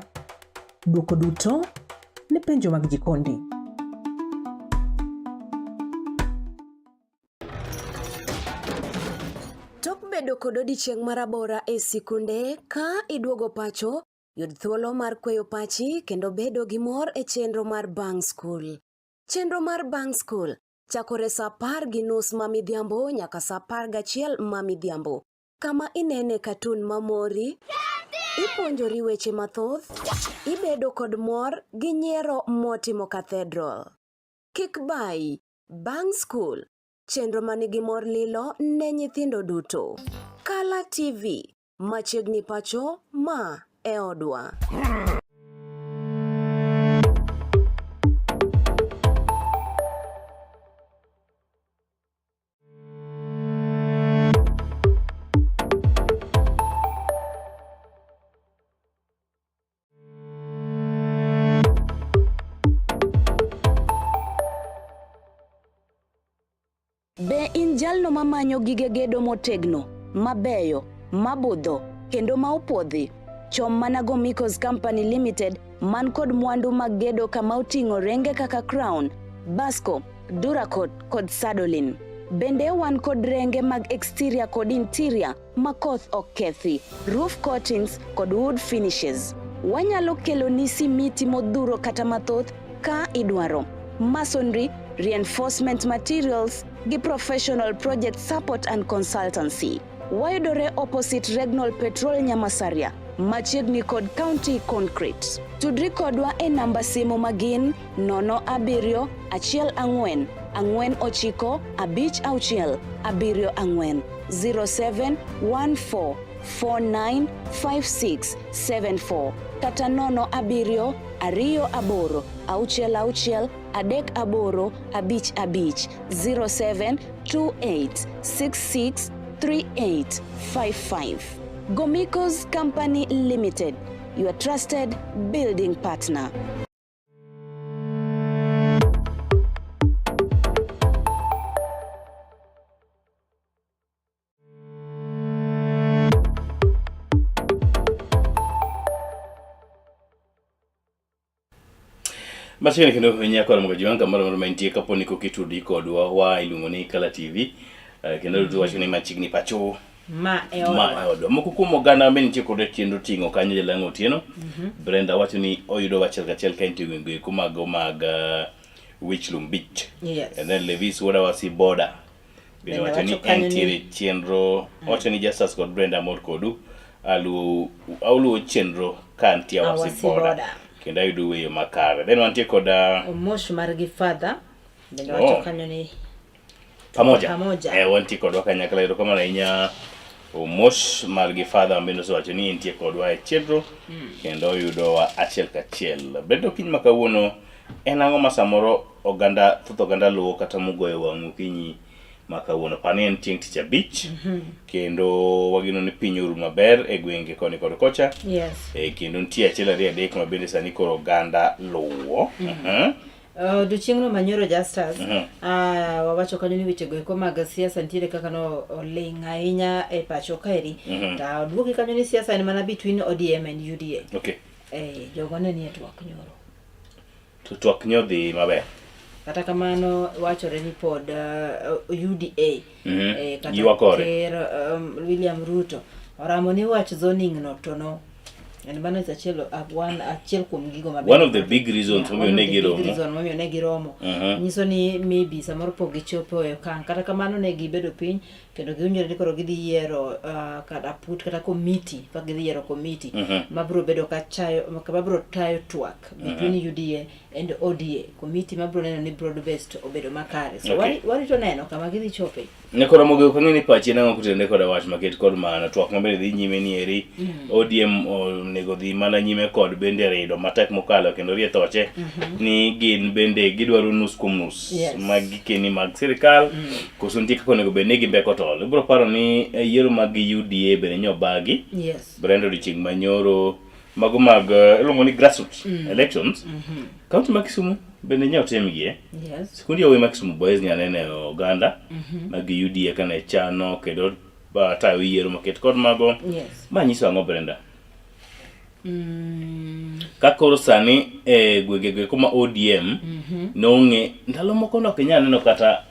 Dwoko duto ne penjo mag jikondi. Tok bedo kod odiechieng' marabora e sikunde, ka iduogo pacho, yud thuolo mar kweyo pachi kendo bedo gi mor e chenro mar Bang' Skul. Chenro mar Bang' Skul. Chakore saa apar gi nus ma midhiambo nyaka saa apar gachiel ma midhiambo. Kama inene katun mamori, ipuonjori weche mathoth, ibedo kod mor gi nyiero motimo cathedral. Kik bayi, bang' skul, chenro manigi mor lilo ne nyithindo duto. Kala TV, machiegni pacho, ma e odwa. Be in jalno mamanyo gige gedo motegno, mabeyo, mabudho, kendo ma opuodhi? Chom mana Gomicos Company Limited man kod mwandu mag gedo kama oting'o renge kaka Crown, Basco, Duracot kod Sadolin. Bende wan kod renge mag exterior kod interior ma koth ok kethi, roof coatings kod wood finishes. Wanyalo keloni simiti modhuro kata mathoth ka idwaro. Masonry, reinforcement materials gi professional project support and consultancy. Wayudore opposite Regnol Petrol Nyamasaria, machiegni kod County Concrete. Tudri kodwa e namba simu magin 07 14 49 56 74 07 14 49 56 74 kata 0 7 2 8 6 6 3 8 5 5 07 28 66 38 55. Gomicos Company Limited, your trusted building partner. Machiegni kendo nyako Ramogi Jwang' kamoro amora ma intie kapo ni koka itudri kodwa wa iluongo ni Kala TV eh, kendo mm. wacho ni machiegni pacho ma e ma e odwa. Moko kuom oganda ma nitie kod chenro ting'o kanyo Jalang'o Otieno. Mm -hmm. Brenda wacho ni oyudo achiel kachiel ka entie gwenge eko mago mag uh, Wichlum Beach. Yes. And then Levis wuoda wasi boda Bende Bende wacho ni wacho kanyo ni- entiere chenro wacho ni Justus kod Brenda mor kodu aluwo aluwo chenro ka antie Awasi Awasi Boda Boda. kendo ayudo weyo makare. Then wantie kod uh, Omosh margi father bende Oh. wacho kanyo ni pamoja Pamoja. Eh, wantie kodwa kanyakla erokamano ahinya Omosh margi father bende osewacho ni entie kodwa e chenro kendo oyudowa achiel kachiel. Bende okinyi ma kawuono en ang'o ma samoro oganda thoth oganda luwo kata mogoyo wang' okinyi ma kawuono pani en chieng' tich abich mm -hmm. kendo wageno ni piny oru maber e gwenge koni kod kocha yes. e, kendo nitie achiel ariyo adek ma bende sani koro oganda luwo mm -hmm. Odiochieng'no manyoro Justus, mm -hmm. wawacho kanyo ni wechego eko mag siasa nitiere kaka no oling' ahinya e pacho kaeri mm -hmm. to oduoki kanyo ni siasa en mana between ODM and UDA. Okay. Eh, jogo ne nie twak nyoro. To twak nyo dhi maber. Kata kamano wachore ni pod uh, UDA mm -hmm. eh, kata Ywak kore. ker um, William Ruto oramo ni wach zoning no to no and mano is achiel uh, one achiel kuom gigo maber. One of the big reasons momiyo one ne of the big giromo. reason momiyo ne giromo Mhm. nyiso ni maybe samoro pok gichopo e okang' kata kamano ne gibedo piny kendo giwinjore ni koro gidhi yiero uh, kata put kata komiti fa gidhi yiero komiti mm -hmm. mabiro bedo ka chayo mabiro tayo twak between mm -hmm. UDA and ODA komiti mabiro neno ni broad based obedo makare so Okay. warito neno kama gidhi chope Ne koro mogo ok ang'e ni pachi en ang'o kotenore koda wach maket kod mano twak mabende dhi nyime ni eri ODM onego dhi mana nyime kod bende rido matek mokalo kendo rie thoche ni gin bende gidwaro nus kuom nus Yes. mag gikeni mag sirikal koso nitie kaka onego bed ni gimbeko tol ibiro paro ni eh, yiero mag UDA bende nyobagi yes Brenda odiochieng' manyoro mago mag eh, iluongo ni grassroots elections kaunti ma Kisumu bende nye otimgie yes Sikundi yawuoyi ma Kisumu Boys nya nene oganda mag UDA kane chano kendo ah, tayo yiero maket kod mago. yes Ma nyiso ang'o Brenda? mm, Ka koro sani e gwenge go eko ma ODM nong'e ndalo moko nok inyal neno kata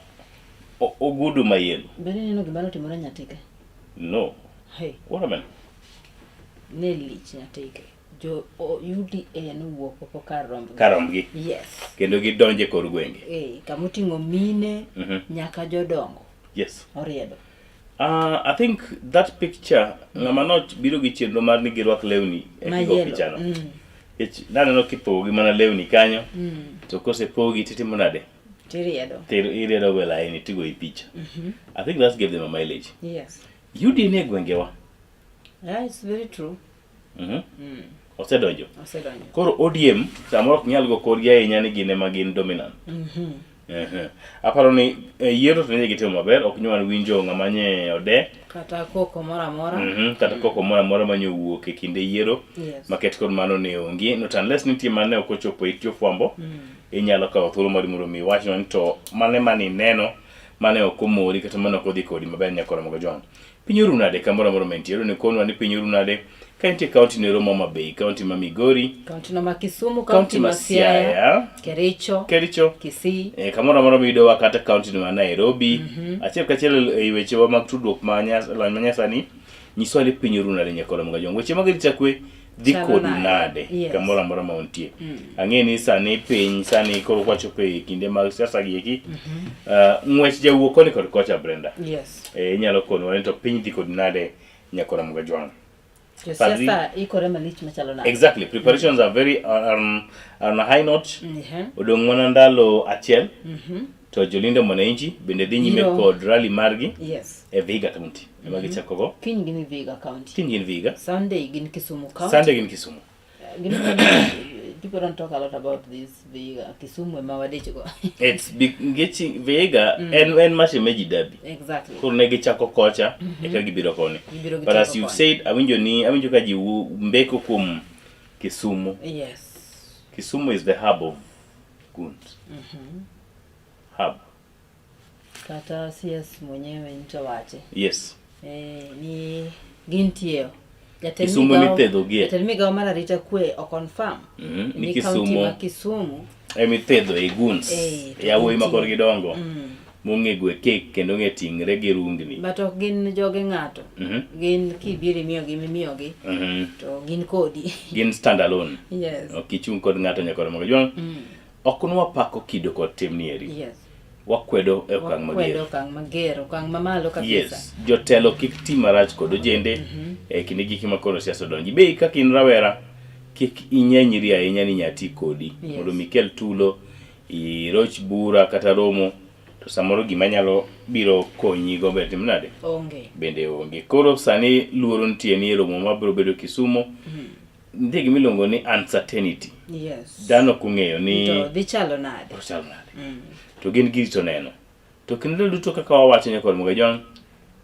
o- ogudu ma yelo. bende ineno gima notimore Nyatike No. hey What happened? ne lich Nyatike Jo UDA nowuok oko kar rombgi. Kar rombgi. Yes. Kendo gidonjo e kor gwenge. Eh, kama oting'o mine mm -hmm. nyaka jodongo. Yes. Oriedo. Uh, I think that picture ng'ama not biro gi chenro mar ni girwak lewni e kigo pichano. Mm. Nikech naneno kipogogi mana lewni kanyo. Mm. To kosepogi titimo nade? Tiriedo. Tiriedo go e laini tigoyi picha. Mm -hmm. I think that gave them a mileage. Yes. UDA ni e gwengewa. Yeah, it's very true. Mm -hmm. mm. Osedonjo. Osedonjo. Koro ODM samoro ok nyal go korgi ahinya ni gin ema gin dominant. Mm -hmm. Uh -huh. Aparo ni eh, yiero to ne gitimo maber, ok nyal winjo ng'ama nye ode kata koko moro amora. Mm -hmm. Kata koko moro amora manye owuok e kinde yiero. Yes. Maket kod mano ne onge. Not unless nitie mane ok ochopo it jofwambo. Mm. Inyalo kawo thuolo mari mondo mi iwachno ni to mane mane ineno mane ok omori kata mane ok odhi kodi maber nyakora mogo jwang'. Piny oru nade kamoro amora ma intie? Ero ne konwa ni piny oru nade ka intie kaunti nero ma Homa Bay, kaunti ma Migori, Kaunti no ma Kisumu, kaunti kaunti ma ma Siaya, Siaya, Kericho, Kericho, Kisii. eh, kamoro amora miyudowa kata kaunti no ma Nairobi. Achiel kachiel e wechewa mag tudruok ma lony ma nyasani nyiswa ni piny oru nade nyakoro mga jong. Weche mag arita kwe dhi Chalo kodu nade? nade Yes. kamoro amora ma untie. Ang'e ni sani piny sani koro kwachopo e kinde mag siasa gi eki, ng'wech jawuok koni kod kocha Brenda. Yes. Eh, inyalo konwa ni to piny dhi kod nade nyakora Mugajwang'. Josiasa ikore malich machalo nade? Exactly. Preparations are very on a high note. Mhm. Odong' mana ndalo achiel to Jolinda Mwananchi bende dhi nyime Biro. kod rally margi Yes. e Vihiga County. Ema gichakogo. Kiny gin Vihiga County. Kiny gin Vihiga. Sunday gin Kisumu County. Sunday gin Kisumu. People don't talk a lot about this Vihiga. Kisumu ema wadich go. It's big ngechi Vihiga en en mashemeji derby. Exactly. Koro ne gichako kocha eka gibiro koni. Gibiro But as gichako you've koni. said, awinjo ni awinjo ka ji mbeko kuom Kisumu. Yes. Kisumu is the hub of goons. Hub. Kata CS mwenyewe nito wache. Yes. Eh, ni gintie. Jatend Kisumu migao- mithedhogie. Jatend migao mar arita kwe o confirm. Ni Ni kaunti Kisumu ma Kisumu. emithedho e goons. Eh, to Yawuoyi ma gintie. korgi dongo. Mong'e gwe kek kendo ong'e ting're gi rungni. But ok gin joge ng'ato. Gin kibiro imiyogi mimiyogi to gin kodi. Gin stand alone. Yes. Ok ichung' kod ng'ato nyaka romo jwang'. Ok nwapako kido kod tim ni eri. Yes. Wakwedo e okang' Wakwedo mager. okang' mager, okang' mamalo kabisa. Yes, jotelo kik ti marach kod ojende e kinde giki ma koro siasa odonji. Be kaka in rawera, kik inyenyri ahinya ni nyati kodi Yes. mondo mi ikel tulo, iroch bura kata romo, to samoro gima nyalo biro konyi go be tim nade? Onge. Bende onge. Koro sani luoro nitie ni e romo mabiro bedo Kisumo, nitie gima iluongo ni uncertainty. Yes. Dhano ok ong'eyo ni To dhi chalo nade? ochal nade. To gin girito neno. To kinde duto kaka wawacho nyakor Mugajwang'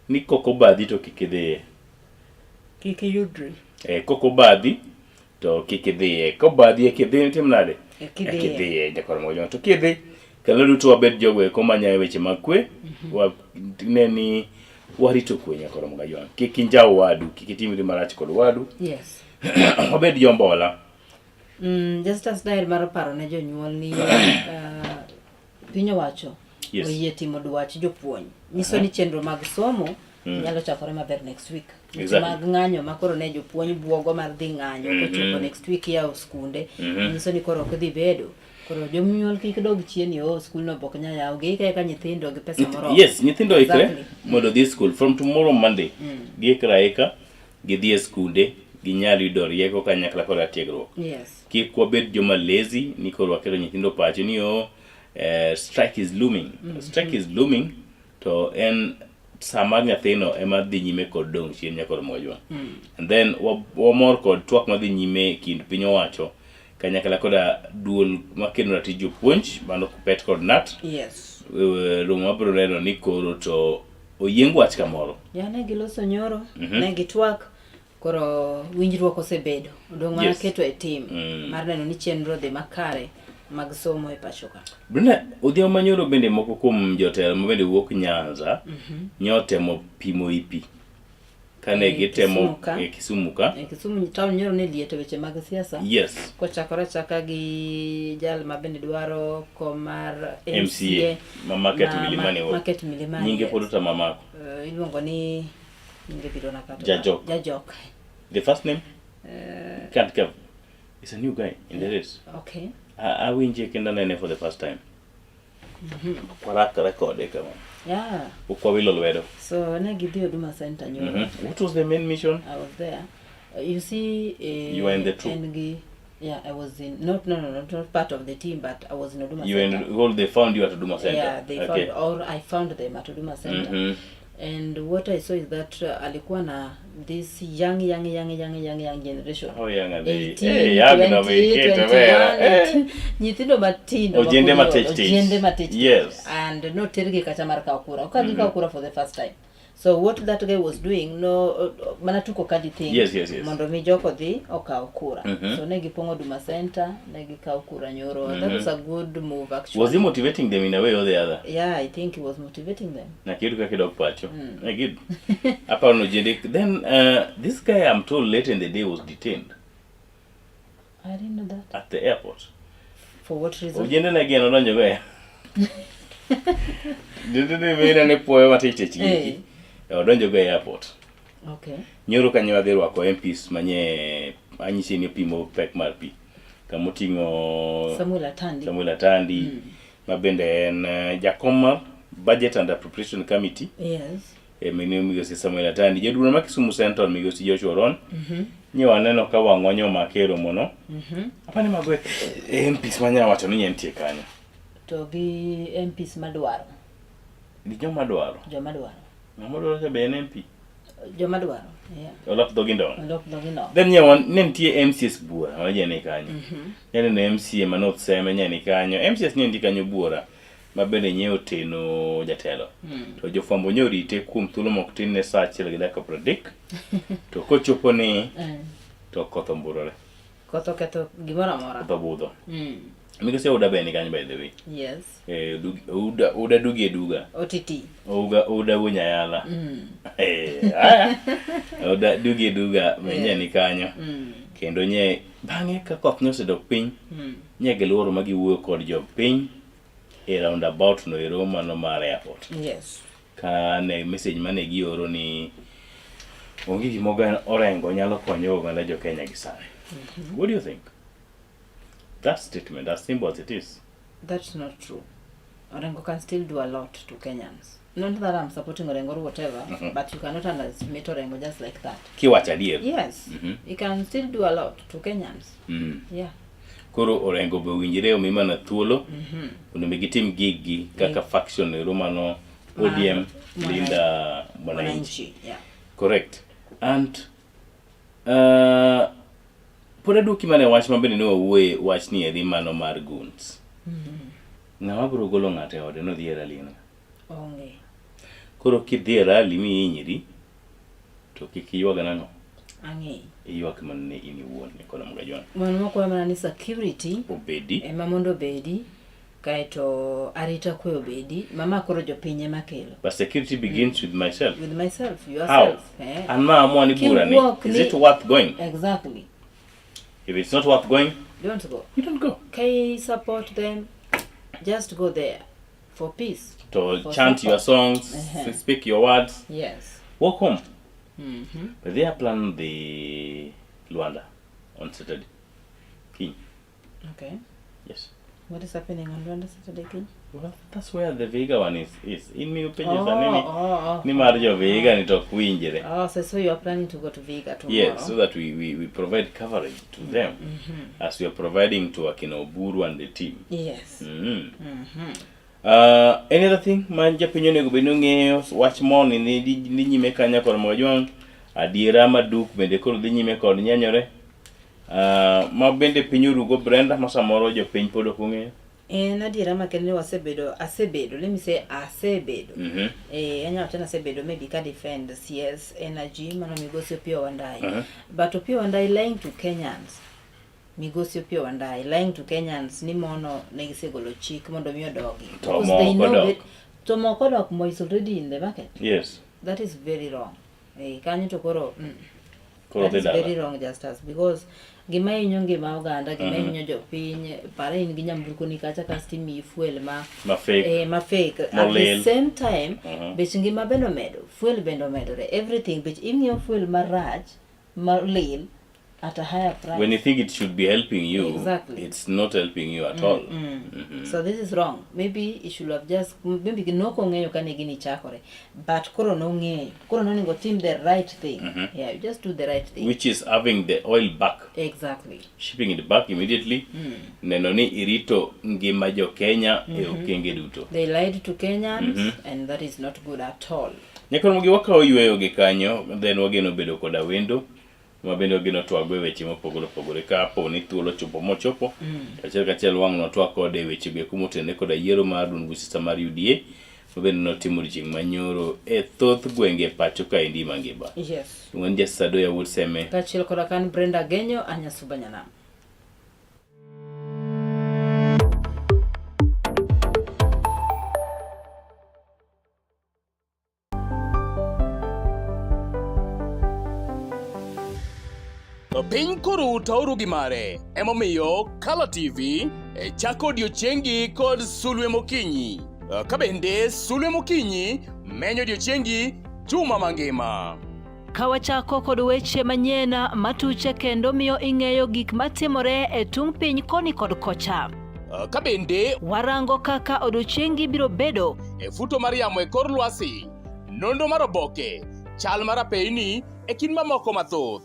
ni kok obadhi to kik idhiye. Kik iyudri. Eh, kok obadhi to kik idhiye. Kobadhi eka idhi itim nade? Eka idhiye. Eka idhiye nyakor Mugajwang'. To kidhi kendo duto wabed jogo eko manyayo weche mag kwe. Wane ni warito kwe nyakor Mugajwang'. Kik injaw wadu, kik itimri marach kod wadu. Yes. Wabed jombola. Justus daher mar paro ne jonyuol ni piny owacho Yes. oyie timo dwach jopuonj. Nyiso ni chenro mag somo nyalo chakore maber next week. Weche Exactly. mag ng'anyo ma koro ne jopuonj buogo mar dhi ng'anyo kochopo next week yawo skunde. Nyiso ni koro ok dhi bedo. Koro jonyuol kik dog chien ni oh skul no ok nyal yaw. Giike ka nyithindo gi pesa moromo. Yes, nyithindo oikre Exactly. mondo odhi e skul from tomorrow Monday. Giikre aika, gidhi e skunde, ginyal yudo rieko kanyakla koda tiegruok. Yes. Kik wabed joma lazy ni koro waketo nyithindo pacho ni oh, strike is looming. Strike is looming to en saa mar nyathino ema dhi nyime kod dong' chien nyaka mojwa. And then wamor kod twak madhi nyime e kind piny owacho kanyakla koda duol makeno ratich jopuonj mano KUPPET kod KNUT. Yes. Romo mabiro neno ni koro to oyieng wach kamoro. Ya ne giloso nyoro, ne gitwak, koro winjruok osebedo. Odong' mana Yes. keto e tim mar neno ni chenro dhi makare mag somo e pacho ka. Brenda, odhiambo manyoro bende moko kuom jotelo ma bende wuok Nyanza nyotemo pimo i pi kane E gitemo Kisumu ka. e Kisumu ka. E Kisumu town nyoro ne liet e weche mag siasa. Yes. Kochakore achaka gi jal ma bende dwaro kom mar MCA ma Market Milimani Ward. Market Milimani. Nyinge yes. pod otama mako. Iluongo ni nyinge biro na kata. Jajok. Jajok. The first name? Can't come. It's a new guy in the race. Okay. Awinje kendo anene for the first time. Kwarakre kode kama. Yeah. Pok wawilo lwedo. So ne gidhi Huduma Center nyoro. What was the main mission? I was there. You see, You were in the troop. en gi, yeah, I was in not no no no not part of the team, but I was in Huduma You Center. and well, they found you at Huduma Center. Yeah, they okay. found or I found them at Huduma Center. And what I saw is that alikuwa na this young young young young young young generation. How young are they? 18, Hey, young na 20, wekete 21, wera. Eh. 18, nyithindo matindo Ojende mapod matich tich. ojende matich tich. Yes. And notergi kata mar kawo kura ok gikawo kura for the first time so what that guy was doing no mana tuko kadi thing Yes, yes, yes. mondo mi joko dhi okaw kura so ne gipong'o Huduma Center ne gikawo kura nyoro that was a good move actually Was he motivating them in a way or the other? yeah I think he was motivating them Nakidu kaka idok pacho. Mm. Aparo ni ojende. Then this guy I'm told later in the day was detained I didn't know that at the airport. for what reason Ojende ne geno donjo go e. Jende ne mine ne puoyo matich tich giki. Odonjo go e airport. Okay. Nyoro kanyo wadhi rwako MPs manye anyisi ni pimo pek mar pi. Kamoting'o Samuel Atandi. Samuel Atandi ma bende en jakom mar Budget and Appropriation Committee. Yes. Mine migosi Samuel Atandi. Jaod bura ma Kisumu Central migosi Joshua Oron. Nye waneno ka wang'wa nyomake e romono. Apani mago e MPs manya wacho ni nitie kanyo. To gi MPs madwaro. Gi joma dwaro. Joma dwaro. Ng'ama dwaro cha be en MP. Joma dwaro. Yeah. Olok dhogi ndong. Olok dhogi no. Then nye wan ne nitie MCS buora ma nye ni kanyo. Nyaneno MCA ma North Seme nye ni kanyo. MCS nye nitie kanyo buora ma bende nye oteno jatelo. To jofwambo nye orite kuom thuolo mok tin ne saa 1:30. To kochopo ni to koth omburore. Koth oketho gimoro amora. Koth obudho. Migosi Ouda be ni kanyo by the way. Yes. Eh, Ouda Ouda Dugi e Duga. OTT. Ouga Ouda Wunyayala. Eh, aya. Ouda Dugi e Duga be nye ni kanyo. Kendo nye bang'e ka koth ne osedok piny, nye giluoro ma giwuoyo kod jopiny e roundabout no ero mano mar airport. Yes. Ka ne message mane gioro ni onge gima Orengo nyalo konyo oganda jo Kenya gi sani. What do you think? That statement, as simple as it is. That's not true. Orengo can still do a lot to Kenyans. Not that I'm supporting Orengo or whatever, but you cannot underestimate Orengo just like that. Kiwacho adier. Yes, he can still do a lot to Kenyans. Yeah. Koro Orengo be owinjore omi mana thuolo mondo mi gitim giggi kaka faction ero mano ODM Linda Mwananchi. Mwananchi. Yeah. Correct. And pod aduoki mana e wach ma bende ne wawuoye wach ni eri mano mar goons. Ng'ama biro golo ng'ato e ode nodhi e rally no. Onge. Koro kidhi e rally mihinyri to kik iywag nang'o? Ang'e. Iywak mana ne in iwuon Nicola Mugajwang'. Mano mokwayo mana ni security Obedi. ema mondo obedi kaeto arita kwe obedi mama koro jopiny ema kelo. But security begins with myself. With myself, How? yourself. Eh. An ma amua ni bura ni. Kiwuok Is ni- it worth going? Exactly. If it's not worth going, Don't go. you don't go. Kai support them, just go there for peace. To For chant your support. songs, speak your words, Yes. walk home. But they are planning the Luanda on Saturday. King. Okay. Yes. What is happening on Rwanda Saturday, King? Well, that's where the Vihiga one is. Is. In mi penjo Oh, sani ni oh, oh. ni mar jo Vihiga ni to ok winjre. Oh, so you are planning to go to Vihiga tomorrow? Yes, so that we provide coverage to them as we are providing to Akina Oburu and the team. Yes. Any other thing ma japiny onego bed ni ong'eyo wach moni ni dhi nyime kanyo kod Mojwang adiera maduk bende koro dhi nyime kod nyenyore ma bende piny orugo Brenda ma samoro jopiny pod ok ong'eyo. En adiera makende ni wasebedo, asebedo, let me say asebedo. Eh, anyalo wacho ni asebedo maybe ka defend CS Energy mano Migosi Opiyo Wandayi. But Opiyo Wandayi lying to Kenyans. Migosi Opiyo Wandayi lying to Kenyans ni mono ne gisegolo chik mondo mi odogi. To Because they moko know dok. to moko dok mo is already in the market. Yes. That is very wrong. Eh, kanyo to koro Koro That dhi is dala. very wrong, Justus, because gima hinyo ngima oganda, gima hinyo jopiny, pare in gi nyamburko ni kacha kasto imiyi fuel ma Ma fake. ma fake. At the Molil. same time, bech ngima bende omedo, fuel bende omedore, everything bech ing'iewo fuel marach, molil. At a higher price. When you think it should be helping you, Exactly. it's not helping you at all. Mm-hmm. So this is wrong. Maybe he should have just maybe nokong'eyo kane gini chakore. But koro nong'eyo. Koro nonego tim the right thing. Mm-hmm. Yeah, you just do the right thing. Which is having the oil back. Exactly. Shipping it back immediately. Mm. Neno ni irito ngima jo Kenya mm -hmm. e mm-hmm. okenge duto. They lied to Kenyans mm -hmm. and that is not good at all. Nyakoromogi wakawo yueyo gi kanyo then wageno bedo koda wendo ma bende wageno twago e weche mopogore opogore ka po ni thuolo ochopo mochopo mm. to achiel kachiel wang' notwak kode e weche go motenore koda yiero mar duond buch mar UDA ma bende notimo odiochieng' manyoro e thoth gwenge pacho kaendi mangima. Yes. Wan Jasadoya Wuod Seme. Kaachiel koda kan Brenda Genyo Anyasuba Nyanam. Piny koro utauru gi mare, emomiyo Kala TV e chako odiochiengi kod sulwe mokinyi. Ka bende sulwe mokinyi menyo odiochiengi juma mangima. Ka wachako kod weche manyien matuche kendo miyo ing'eyo gik matimore e tung' piny koni kod kocha. Ka bende warango kaka odiochiengi biro bedo e futo mar yamo e kor lwasi, nonro mar oboke, chal mar apeyni e kind mamoko mathoth.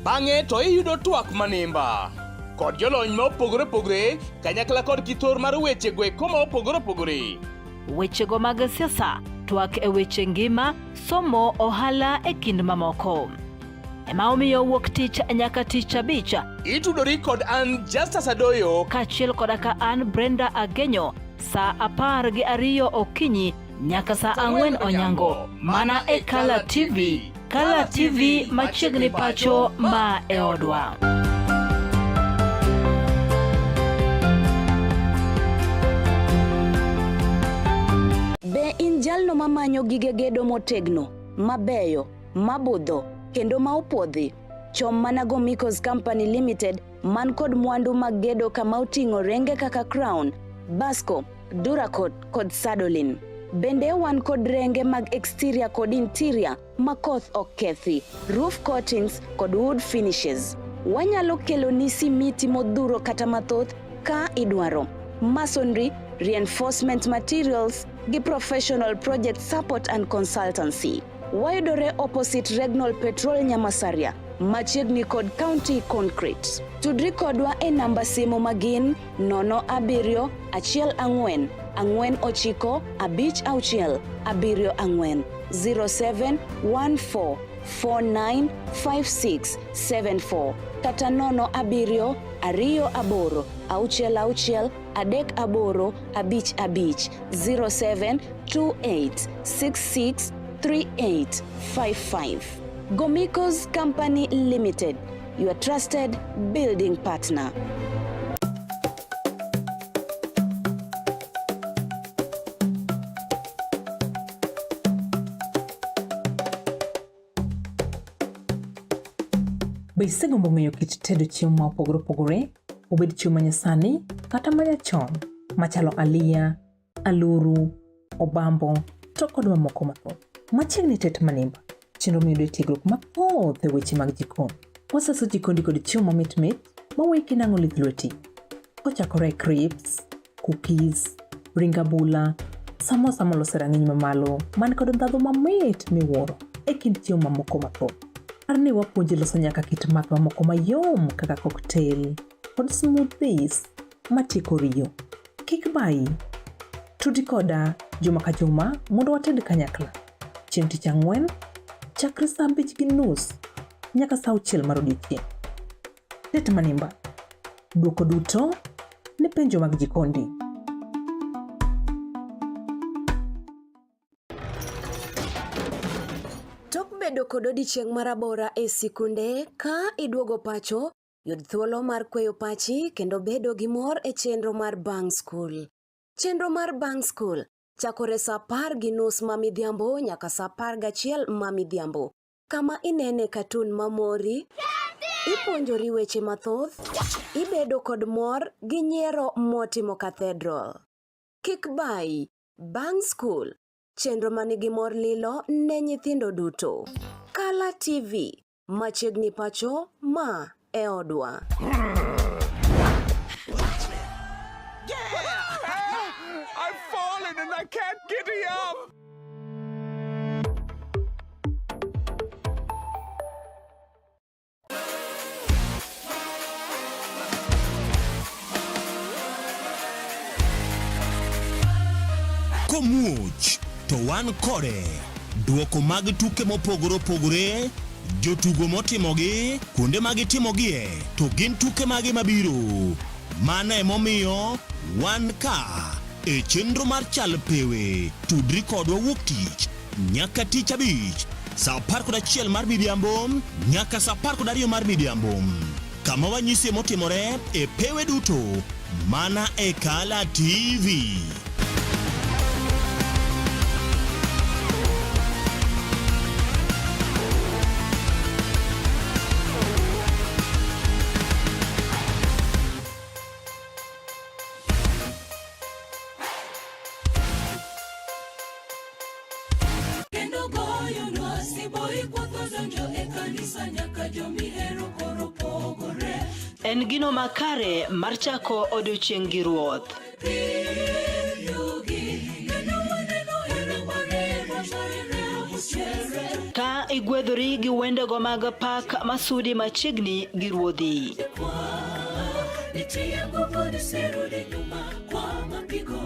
Bang'e to iyudo twak manimba kod jolony ma opogore opogore kanyakla kod kithor mar weche go eko ma opogore opogore. Wechego mag siasa, twak e weche ngima, somo, ohala e kind mamoko. Ema omiyo wuok tich nyaka tich abich. Itudori kod an Justus Adoyo kaachiel koda ka an Brenda Agenyo saa 12 okinyi nyaka saa ang'wen onyango mana e Kala TV. Kala TV machiegni pacho ma e odwa. Be in jalno mamanyo gige gedo motegno, mabeyo, mabudho, kendo ma opuodhi? Chom mana Gomicos Company Limited man kod mwandu mag gedo kama oting'o renge kaka Crown, Basco, Duracot kod Sadolin. Bende wan kod renge mag exterior kod interior ma koth ok kethi, roof coatings kod wood finishes. Wanyalo keloni simiti modhuro kata mathoth ka idwaro. Masonry, reinforcement materials gi professional project support and consultancy. Wayudore opposite Regnol Petrol Nyamasaria, machiegni kod County Concrete. Tudri kodwa e namba simu magin 0 7 1 4 4 9 5 6 7 4 07 14 49 56 74 kata 0 7 2 8 6 6 3 8 5 5 07 28 66 38 55. Gomicos Company Limited, your trusted building partner. Be isegombo ng'eyo kit tedo chiemo ma opogore opogore, obed chiemo ma nyasani kata ma nyachon, machalo aliya, aluru, obambo, to kod mamoko mathoth? Machiegni tet manimba, chenro miyudo e tiegruok mathoth e weche mag jikon. Wasaso jikondi kod chiemo mamit mit maweki nang'o lith lweti. Kochakore e crisps, cookies, ring abula, samosa molos e rang'iny mamalo man kod ndhadhu mamit miwuoro e kind chiemo mamoko mathoth. Par ni wapuonji loso nyaka kit math mamoko mayom kaka cocktail kod smoothies matieko riyo. Kik bayi. Tudi koda juma ka juma mondo wated kanyakla. Chieng' tich ang'wen, chakre saa 5:30 nyaka saa 6 mar odiechieng'. Tet manimba. Dwoko duto ne penjo mag jikondi. Tok bedo kod odiechieng' marabora e sikunde, ka iduogo pacho, yud thuolo mar kweyo pachi kendo bedo gi mor e chenro mar Bang' Skul. Chenro mar Bang' Skul chakore saa 10:30 ma midhiambo nyaka saa 11 ma midhiambo, kama inene katun mamori, ipuonjori weche mathoth, ibedo kod mor gi nyiero motimo cathedral. Kik bayi, Bang' Skul, chenro manigi mor lilo ne nyithindo duto. Kala TV. Machiegni pacho, ma e odwa. I've fallen and I can't giddy up. Komuoch to wan kode. Duoko mag tuke mopogore opogore, jotugo motimogi, kuonde ma gitimogie, to gin tuke mage mabiro. Mano emomiyo wan ka e chenro mar Chal Pewe. Tudri kodwa wuok tich nyaka tich abich saa 11 mar midhiambo nyaka saa 12 mar midhiambo kama wanyisie motimore e pewe duto mana e Kala TV. Kendo goyonwa siboi kwatho donjo e kanisa nyaka jomihero koro pogore. En gino makare mar chako odiochieng' gi Ruoth. Ka igwedhori gi wendego mag pak masudi machiegni gi Ruodhi. Nitie nguvu nisirudi nyuma kwa mapigo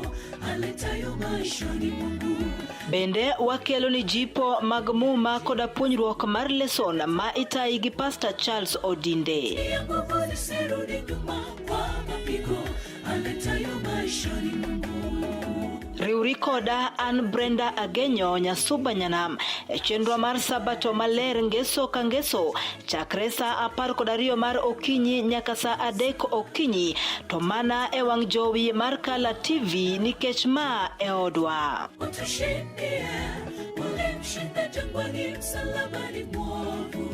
aletayo maishani mwangu. Bende wakelo ni jipo mag muma koda puonjruok mar leson ma itayi gi Pastor Charles Odinde. Nitie nguvu nisirudi nyuma kwa mapigo aletayo maishani mwangu. Riwri koda an Brenda Agenyo Nyasuba Nyanam e chenro mar Sabato maler ngeso ka ngeso chakre saa 12 mar okinyi nyaka saa 3 okinyi to mana e wang' jowi mar Kala TV nikech ma e odwa. Utushindie, ulimshinda jangwani, msalabani mwovu.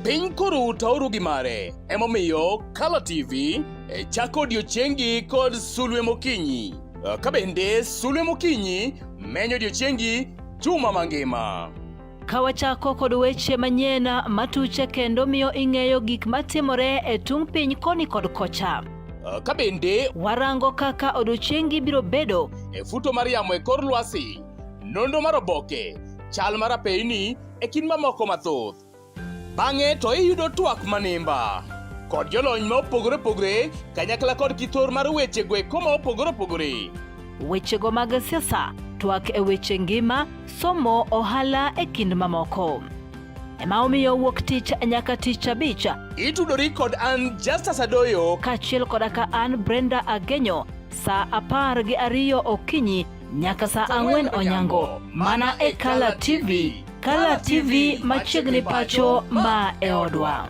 Piny koro utauru gi mare, emomiyo Kala TV e chako odiochiengi kod sulwe mokinyi. Ka bende sulwe mokinyi menyo odiochiengi juma mangima. Ka wachako kod weche manyien matuche kendo miyo ing'eyo gik matimore e tung' piny koni kod kocha. Ka bende warango kaka odiochiengi biro bedo e futo mar yamo e kor lwasi, nonro mar oboke, chal mar apeyni e kind mamoko mathoth. Bang'e to iyudo twak manimba kod jolony ma opogore opogore kanyakla kod kithor mar weche go eko ma opogore opogore. Wechego mag siasa, twak e weche ngima, somo, ohala e kind mamoko. Ema omiyo wuok tich nyaka tich abich. Itudori kod an Justus Adoyo kaachiel koda ka an Brenda Agenyo saa 12 okinyi nyaka saa 4 onyango mana e Kala TV. Kala TV machiegni pacho ma e odwa.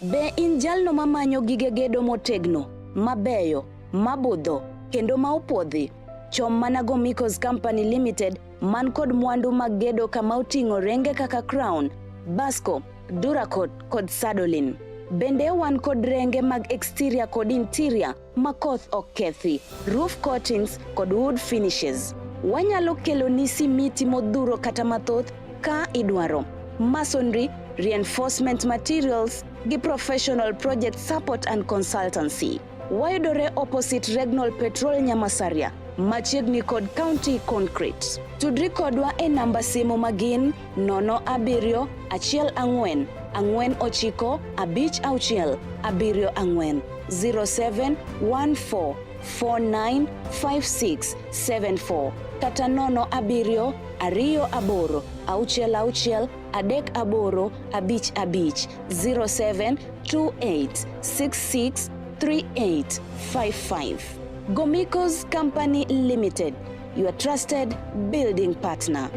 Be in jalno mamanyo gige gedo motegno, mabeyo, mabudho, kendo ma opuodhi? Chom mana Gomiko's Company Limited man kod mwandu mag gedo kama oting'o renge kaka Crown, Basco, Duracot kod Sadolin. Bende wan kod renge mag exterior kod interior ma koth ok kethi, roof coatings kod wood finishes. Wanyalo keloni simiti modhuro kata mathoth ka idwaro. Masonry, reinforcement materials gi professional project support and consultancy. Wayudore opposite Regnol Petrol Nyamasaria, machiegni kod County Concrete. Tudri kodwa e namba simu magin 0 7 1 4 4 9 5 6 7 4 07 14 49 56 74 kata 0 7 2 8 6 6 3 8 5 5 07 28 66 38 55. Gomiko's Company Limited, your trusted building partner.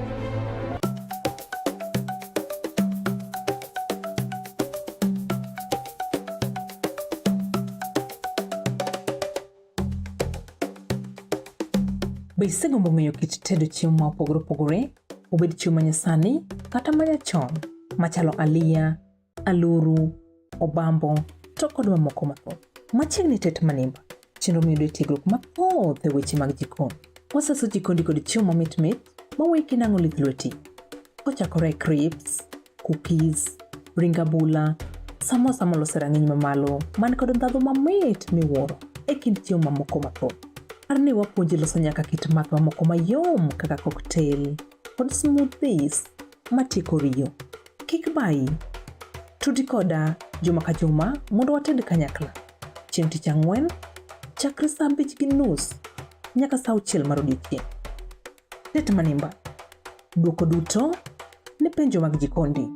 Be isegombo ng'eyo kit tedo chiemo ma opogore opogore, obed chiemo manyasani kata manyachon, machalo aliya, aluru, obambo, to kod mamoko mathoth? Machiegni tet manimba, chenro miyudo e tiegruok mathoth e weche mag jikon. Wasaso jikondi kod chiemo mamit mit maweyi kinang'o lith lweti. Kochakore e crisps, cookies, ring abula, samosa molos e rang'iny mamalo man kod ndhadhu mamit miwuoro e kind chiemo mamoko mathoth. Par ni wapuonji loso nyaka kit math mamoko mayom kaka cocktail kod smoothies matieko riyo. Kik bayi. Tudi koda juma ka juma mondo wated kanyakla. Chieng' tich ang'wen, chakre saa 5:30 nyaka saa 6 mar odiechieng'. Tet Manimba. Dwoko duto ne penjo mag jikondi.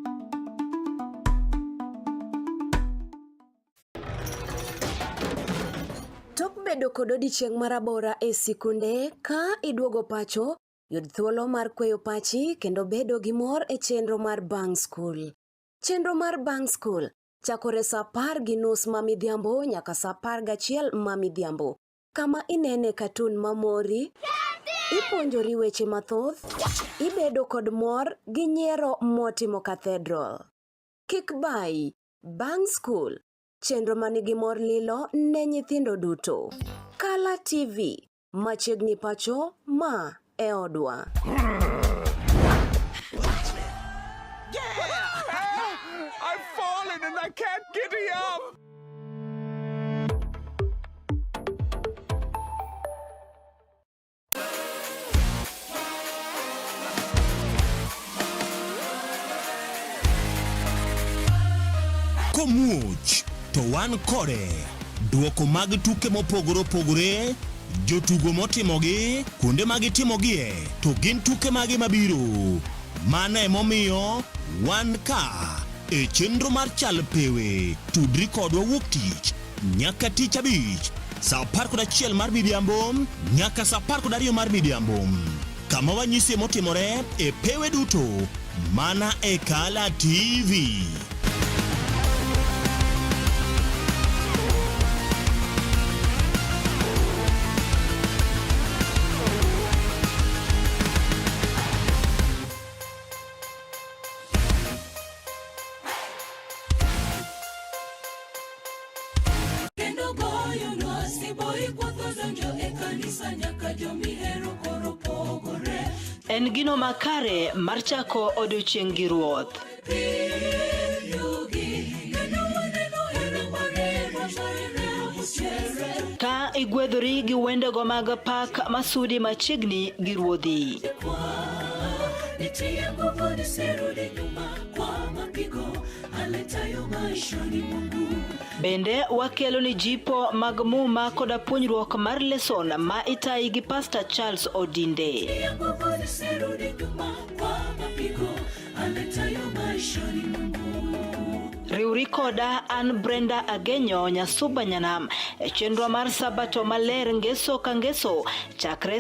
Tok bedo kod odiechieng' marabora e sikunde, ka iduogo pacho, yud thuolo mar kweyo pachi kendo bedo gi mor e chenro mar Bang' Skul. Chenro mar Bang' Skul chakore saa 10:30 ma midhiambo nyaka saa 11 ma midhiambo. Kama inene katun mamori, ipuonjori weche mathoth, ibedo kod mor gi nyiero motimo cathedral. Kik bayi, bang' skul, chenro manigi mor lilo ne nyithindo duto. Kala TV, machiegni pacho, ma e odwa. I've fallen and I can't get up. Komuoch to wan kode. Duoko mag tuke mopogore opogore, jotugo motimogi, kuonde ma gitimogie, to gin tuke mage mabiro. Mano emomiyo wan ka e chenro mar Chal Pewe. Tudri kodwa wuok tich nyaka tich abich saa 11 mar midhiambo nyaka saa 12 mar midhiambo kama wanyisie motimore e pewe duto mana e Kala TV. Kendo goyonwa siboi kwotho donjo e kanisa nyaka jomihero koro pogore. En gino makare mar chako odiochieng' gi Ruoth. Ka igwedhori gi wendego mag pak masudi machiegni gi Ruodhi. Nitie nguvu nisirudi nyuma kwa mapigo aletayo maishani mwangu. Bende wakelo ni jipo mag muma koda puonjruok mar leson ma itayi gi Pastor Charles Odinde. Nitie nguvu nisirudi nyuma kwa mapigo aletayo maishani mwangu. Riwri koda an Brenda Agenyo Nyasuba Nyanam e chenro mar Sabato Maler ngeso ka ngeso chakre